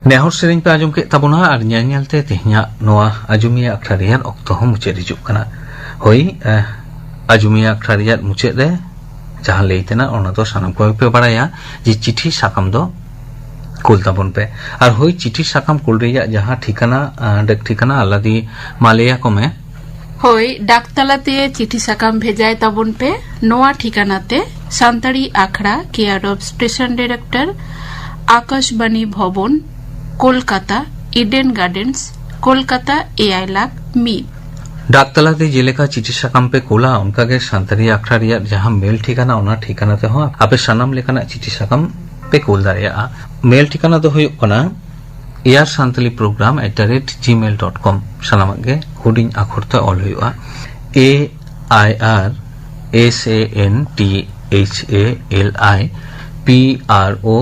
ᱱᱮᱦᱚᱨ ᱥᱮᱨᱮᱧ ᱯᱮ ᱟᱸᱡᱚᱢ ᱠᱮᱫ ᱛᱟᱵᱚᱱᱟ, ᱟᱨ ᱧᱮᱞ ᱧᱮᱞ ᱛᱮ ᱛᱮᱦᱮᱧᱟᱜ ᱱᱚᱣᱟ ᱟᱡᱚᱢᱤᱭᱟᱹ ᱟᱠᱷᱲᱟ ᱨᱮᱭᱟᱜ ᱚᱠᱛᱚ ᱦᱚᱸ ᱢᱩᱪᱟᱹᱫ ᱦᱤᱡᱩᱜ ᱠᱟᱱᱟ᱾ ᱦᱳᱭ, ᱮ, ᱟᱡᱚᱢᱤᱭᱟᱹ ᱟᱠᱷᱲᱟ ᱨᱮᱭᱟᱜ ᱢᱩᱪᱟᱹᱫ ᱨᱮ ᱡᱟᱦᱟᱸ ᱞᱟᱹᱭ ᱛᱮᱱᱟᱜ, ᱚᱱᱟ ᱫᱚ ᱥᱟᱱᱟᱢ ᱠᱚᱜᱮ ᱯᱮ ᱵᱟᱲᱟᱭᱟ ᱡᱮ ᱪᱤᱴᱷᱤ ᱥᱟᱠᱟᱢ ᱫᱚ ᱠᱩᱞ ᱛᱟᱵᱚᱱ ᱯᱮ᱾ ᱟᱨ ᱦᱳᱭ, ᱪᱤᱴᱷᱤ ᱥᱟᱠᱟᱢ ᱠᱩᱞ ᱨᱮᱭᱟᱜ ᱡᱟᱦᱟᱸ ᱴᱷᱤᱠᱟᱹᱱᱟ, ᱟ, ᱰᱟᱠ ᱴᱷᱤᱠᱟᱹᱱᱟ, ᱟᱞᱟᱫᱤ ᱢᱟ ᱞᱟᱹᱭ ᱟᱠᱚ ᱢᱮ᱾ ᱦᱳᱭ, ᱰᱟᱠ ᱛᱟᱞᱟᱛᱮ ᱪᱤᱴᱷᱤ ᱥᱟᱠᱟᱢ ᱵᱷᱮᱡᱟᱭ ᱛᱟᱵᱚᱱ ᱯᱮ ᱱᱚᱣᱟ ᱴᱷᱤᱠᱟᱹᱱᱟ ᱛᱮ: ᱥᱟᱱᱛᱟᱲᱤ ᱟᱠᱷᱲᱟ, care of station director, Akashvani Bhavan, Kolkata, Eden Gardens, Kolkata, ᱮᱭᱟᱭ ᱞᱟᱠᱷ ᱢᱤᱫ᱾ ᱰᱟᱠ ᱛᱟᱞᱟᱛᱮ ᱡᱮᱞᱮᱠᱟ ᱪᱤᱴᱷᱤ ᱥᱟᱠᱟᱢ ᱯᱮ ᱠᱳᱞᱟ, ᱚᱱᱠᱟᱜᱮ ᱥᱟᱱᱛᱟᱲᱤ ᱟᱠᱷᱲᱟ ᱨᱮᱭᱟᱜ ᱡᱟᱦᱟᱸ ᱢᱮᱞ ᱴᱷᱤᱠᱟᱹᱱᱟ, ᱚᱱᱟ ᱴᱷᱤᱠᱟᱹᱱᱟ ᱛᱮᱦᱚᱸ ᱟᱯᱮ ᱥᱟᱱᱟᱢ ᱞᱮᱠᱟᱱᱟᱜ ᱪᱤᱴᱷᱤ ᱥᱟᱠᱟᱢ ᱯᱮ ᱠᱳᱞ ᱫᱟᱲᱮᱭᱟᱜᱼᱟ᱾ ᱢᱮᱞ ᱴᱷᱤᱠᱟᱹᱱᱟ ᱫᱚ ᱦᱩᱭᱩᱜ ᱠᱟᱱᱟ air santali program at the rate gmail dot com᱾ ᱥᱟᱱᱟᱢᱟᱜ ᱜᱮ ᱦᱩᱰᱤᱧ ᱟᱠᱷᱚᱨ ᱛᱮ ᱚᱞ ᱦᱩᱭᱩᱜᱼᱟ: A I R S A N T H A L I P R O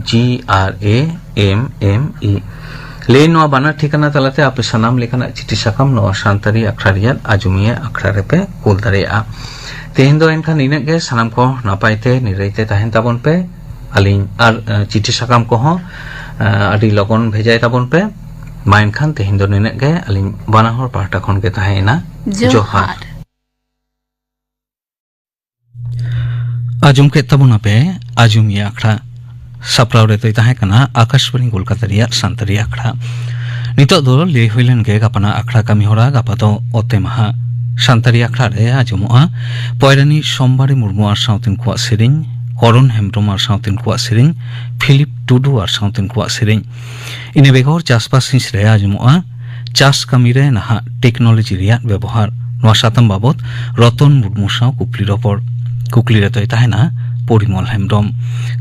G R A M M E᱾ ᱞᱟᱹᱭ, ᱱᱚᱣᱟ ᱵᱟᱱᱟᱨ ᱴᱷᱤᱠᱟᱹᱱᱟ ᱛᱟᱞᱟᱛᱮ ᱟᱯᱮ ᱥᱟᱱᱟᱢ ᱞᱮᱠᱟᱱᱟᱜ ᱪᱤᱴᱷᱤ ᱥᱟᱠᱟᱢ ᱱᱚᱣᱟ ᱥᱟᱱᱛᱟᱲᱤ ᱟᱠᱷᱲᱟ ᱨᱮᱭᱟᱜ ᱟᱡᱚᱢᱤᱭᱟᱹ ᱟᱠᱷᱲᱟ ᱨᱮᱯᱮ ᱠᱩᱞ ᱫᱟᱲᱮᱭᱟᱜᱼᱟ᱾ ᱛᱮᱦᱮᱧ ᱫᱚ ᱮᱱᱠᱷᱟᱱ ᱱᱤᱱᱟᱹᱜ ᱜᱮ᱾ ᱥᱟᱱᱟᱢ ᱠᱚ ᱱᱟᱯᱟᱭ ᱛᱮ ᱱᱤᱨᱟᱹᱭ ᱛᱮ ᱛᱟᱦᱮᱱ ᱛᱟᱵᱚᱱ ᱯᱮ᱾ ᱟᱹᱞᱤᱧ ᱟᱨ, ᱮ, ᱪᱤᱴᱷᱤ ᱥᱟᱠᱟᱢ ᱠᱚᱦᱚᱸ, ᱮ, ᱟᱹᱰᱤ ᱞᱚᱜᱚᱱ ᱵᱷᱮᱡᱟᱭ ᱛᱟᱵᱚᱱ ᱯᱮ᱾ ᱢᱟ ᱮᱱᱠᱷᱟᱱ ᱛᱮᱦᱮᱧ ᱫᱚ ᱱᱤᱱᱟᱹᱜ ᱜᱮ᱾ ᱟᱹᱞᱤᱧ ᱵᱟᱱᱟ ᱦᱚᱲ ᱯᱟᱦᱴᱟ ᱠᱷᱚᱱ ᱜᱮ ᱛᱟᱦᱮᱸᱭᱮᱱᱟ ᱡᱚᱦᱟᱨ᱾ ᱡᱚᱦᱟᱨ᱾ ᱟᱸᱡᱚᱢ ᱠᱮᱫ ᱛᱟᱵᱚᱱᱟᱯᱮ ᱟᱸᱡᱚᱢᱤᱭᱟᱹ ᱟᱠᱷᱲᱟ᱾ ᱥᱟᱯᱲᱟᱣ ᱨᱮᱫᱚᱭ ᱛᱟᱦᱮᱸ ᱠᱟᱱᱟ ᱟᱠᱟᱥᱵᱟᱬᱤ ᱠᱳᱞᱠᱟᱛᱟ ᱨᱮᱭᱟᱜ ᱥᱟᱱᱛᱟᱲᱤ ᱟᱠᱷᱲᱟ᱾ ᱱᱤᱛᱚᱜ ᱫᱚ ᱞᱟᱹᱭ ᱦᱩᱭ ᱞᱮᱱ ᱜᱮ ᱜᱟᱯᱟᱱᱟᱜ ᱟᱠᱷᱲᱟ ᱠᱟᱹᱢᱤ ᱦᱚᱨᱟ᱾ ᱜᱟᱯᱟ ᱫᱚ ᱚᱛᱮ ᱢᱟᱦᱟ᱾ ᱥᱟᱱᱛᱟᱲᱤ ᱟᱠᱷᱲᱟ ᱨᱮ ᱟᱸᱡᱚᱢᱚᱜᱼᱟ ᱯᱚᱭᱨᱟᱱᱤ ᱥᱳᱢᱵᱟᱨᱤ ᱢᱩᱨᱢᱩ ᱟᱨ ᱥᱟᱶᱛᱮᱱ ᱠᱚᱣᱟᱜ ᱥᱮᱨᱮᱧ, ᱠᱚᱨᱚᱱ ᱦᱮᱢᱵᱽᱨᱚᱢ ᱟᱨ ᱥᱟᱶᱛᱮᱱ ᱠᱚᱣᱟᱜ ᱥᱮᱨᱮᱧ, ᱯᱷᱤᱞᱤᱯ ᱴᱩᱰᱩ ᱟᱨ ᱥᱟᱶᱛᱮᱱ ᱠᱚᱣᱟᱜ ᱥᱮᱨᱮᱧ᱾ ᱤᱱᱟᱹ ᱵᱮᱜᱚᱨ ᱪᱟᱥᱵᱟᱥ ᱦᱤᱸᱥ ᱨᱮ ᱟᱸᱡᱚᱢᱚᱜᱼᱟ ᱪᱟᱥ ᱠᱟᱹᱢᱤ ᱨᱮ ᱱᱟᱦᱟᱜ ᱴᱮᱠᱱᱳᱞᱚᱡᱤ ᱨᱮᱭᱟᱜ ᱵᱮᱵᱚᱦᱟᱨ᱾ ᱱᱚᱣᱟ ᱥᱟᱛᱟᱢ ᱵᱟᱵᱚᱛ ᱨᱚᱛᱚᱱ ᱢᱩᱨᱢᱩ ᱥᱟᱶ ᱠᱩᱠᱞᱤ ᱨᱚᱯᱚᱲ᱾ ᱠᱩᱠᱞᱤ ᱨᱮᱫᱚᱭ ᱛᱟᱦᱮᱱᱟ ᱯᱚᱨᱤᱢᱚᱞ ᱦᱮᱢᱵᱽᱨᱚᱢ᱾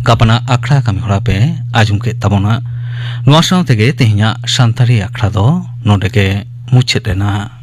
ᱜᱟᱯᱟᱱᱟᱜ ᱟᱠᱷᱲᱟ ᱠᱟᱹᱢᱤ ᱦᱚᱨᱟ ᱯᱮ ᱟᱸᱡᱚᱢ ᱠᱮᱫ ᱛᱟᱵᱚᱱᱟ᱾ ᱱᱚᱣᱟ ᱥᱟᱶ ᱛᱮᱜᱮ ᱛᱮᱦᱮᱧᱟᱜ ᱥᱟᱱᱛᱟᱲᱤ ᱟᱠᱷᱲᱟ ᱫᱚ ᱱᱚᱰᱮ ᱜᱮ ᱢᱩᱪᱟᱹᱫ ᱮᱱᱟ᱾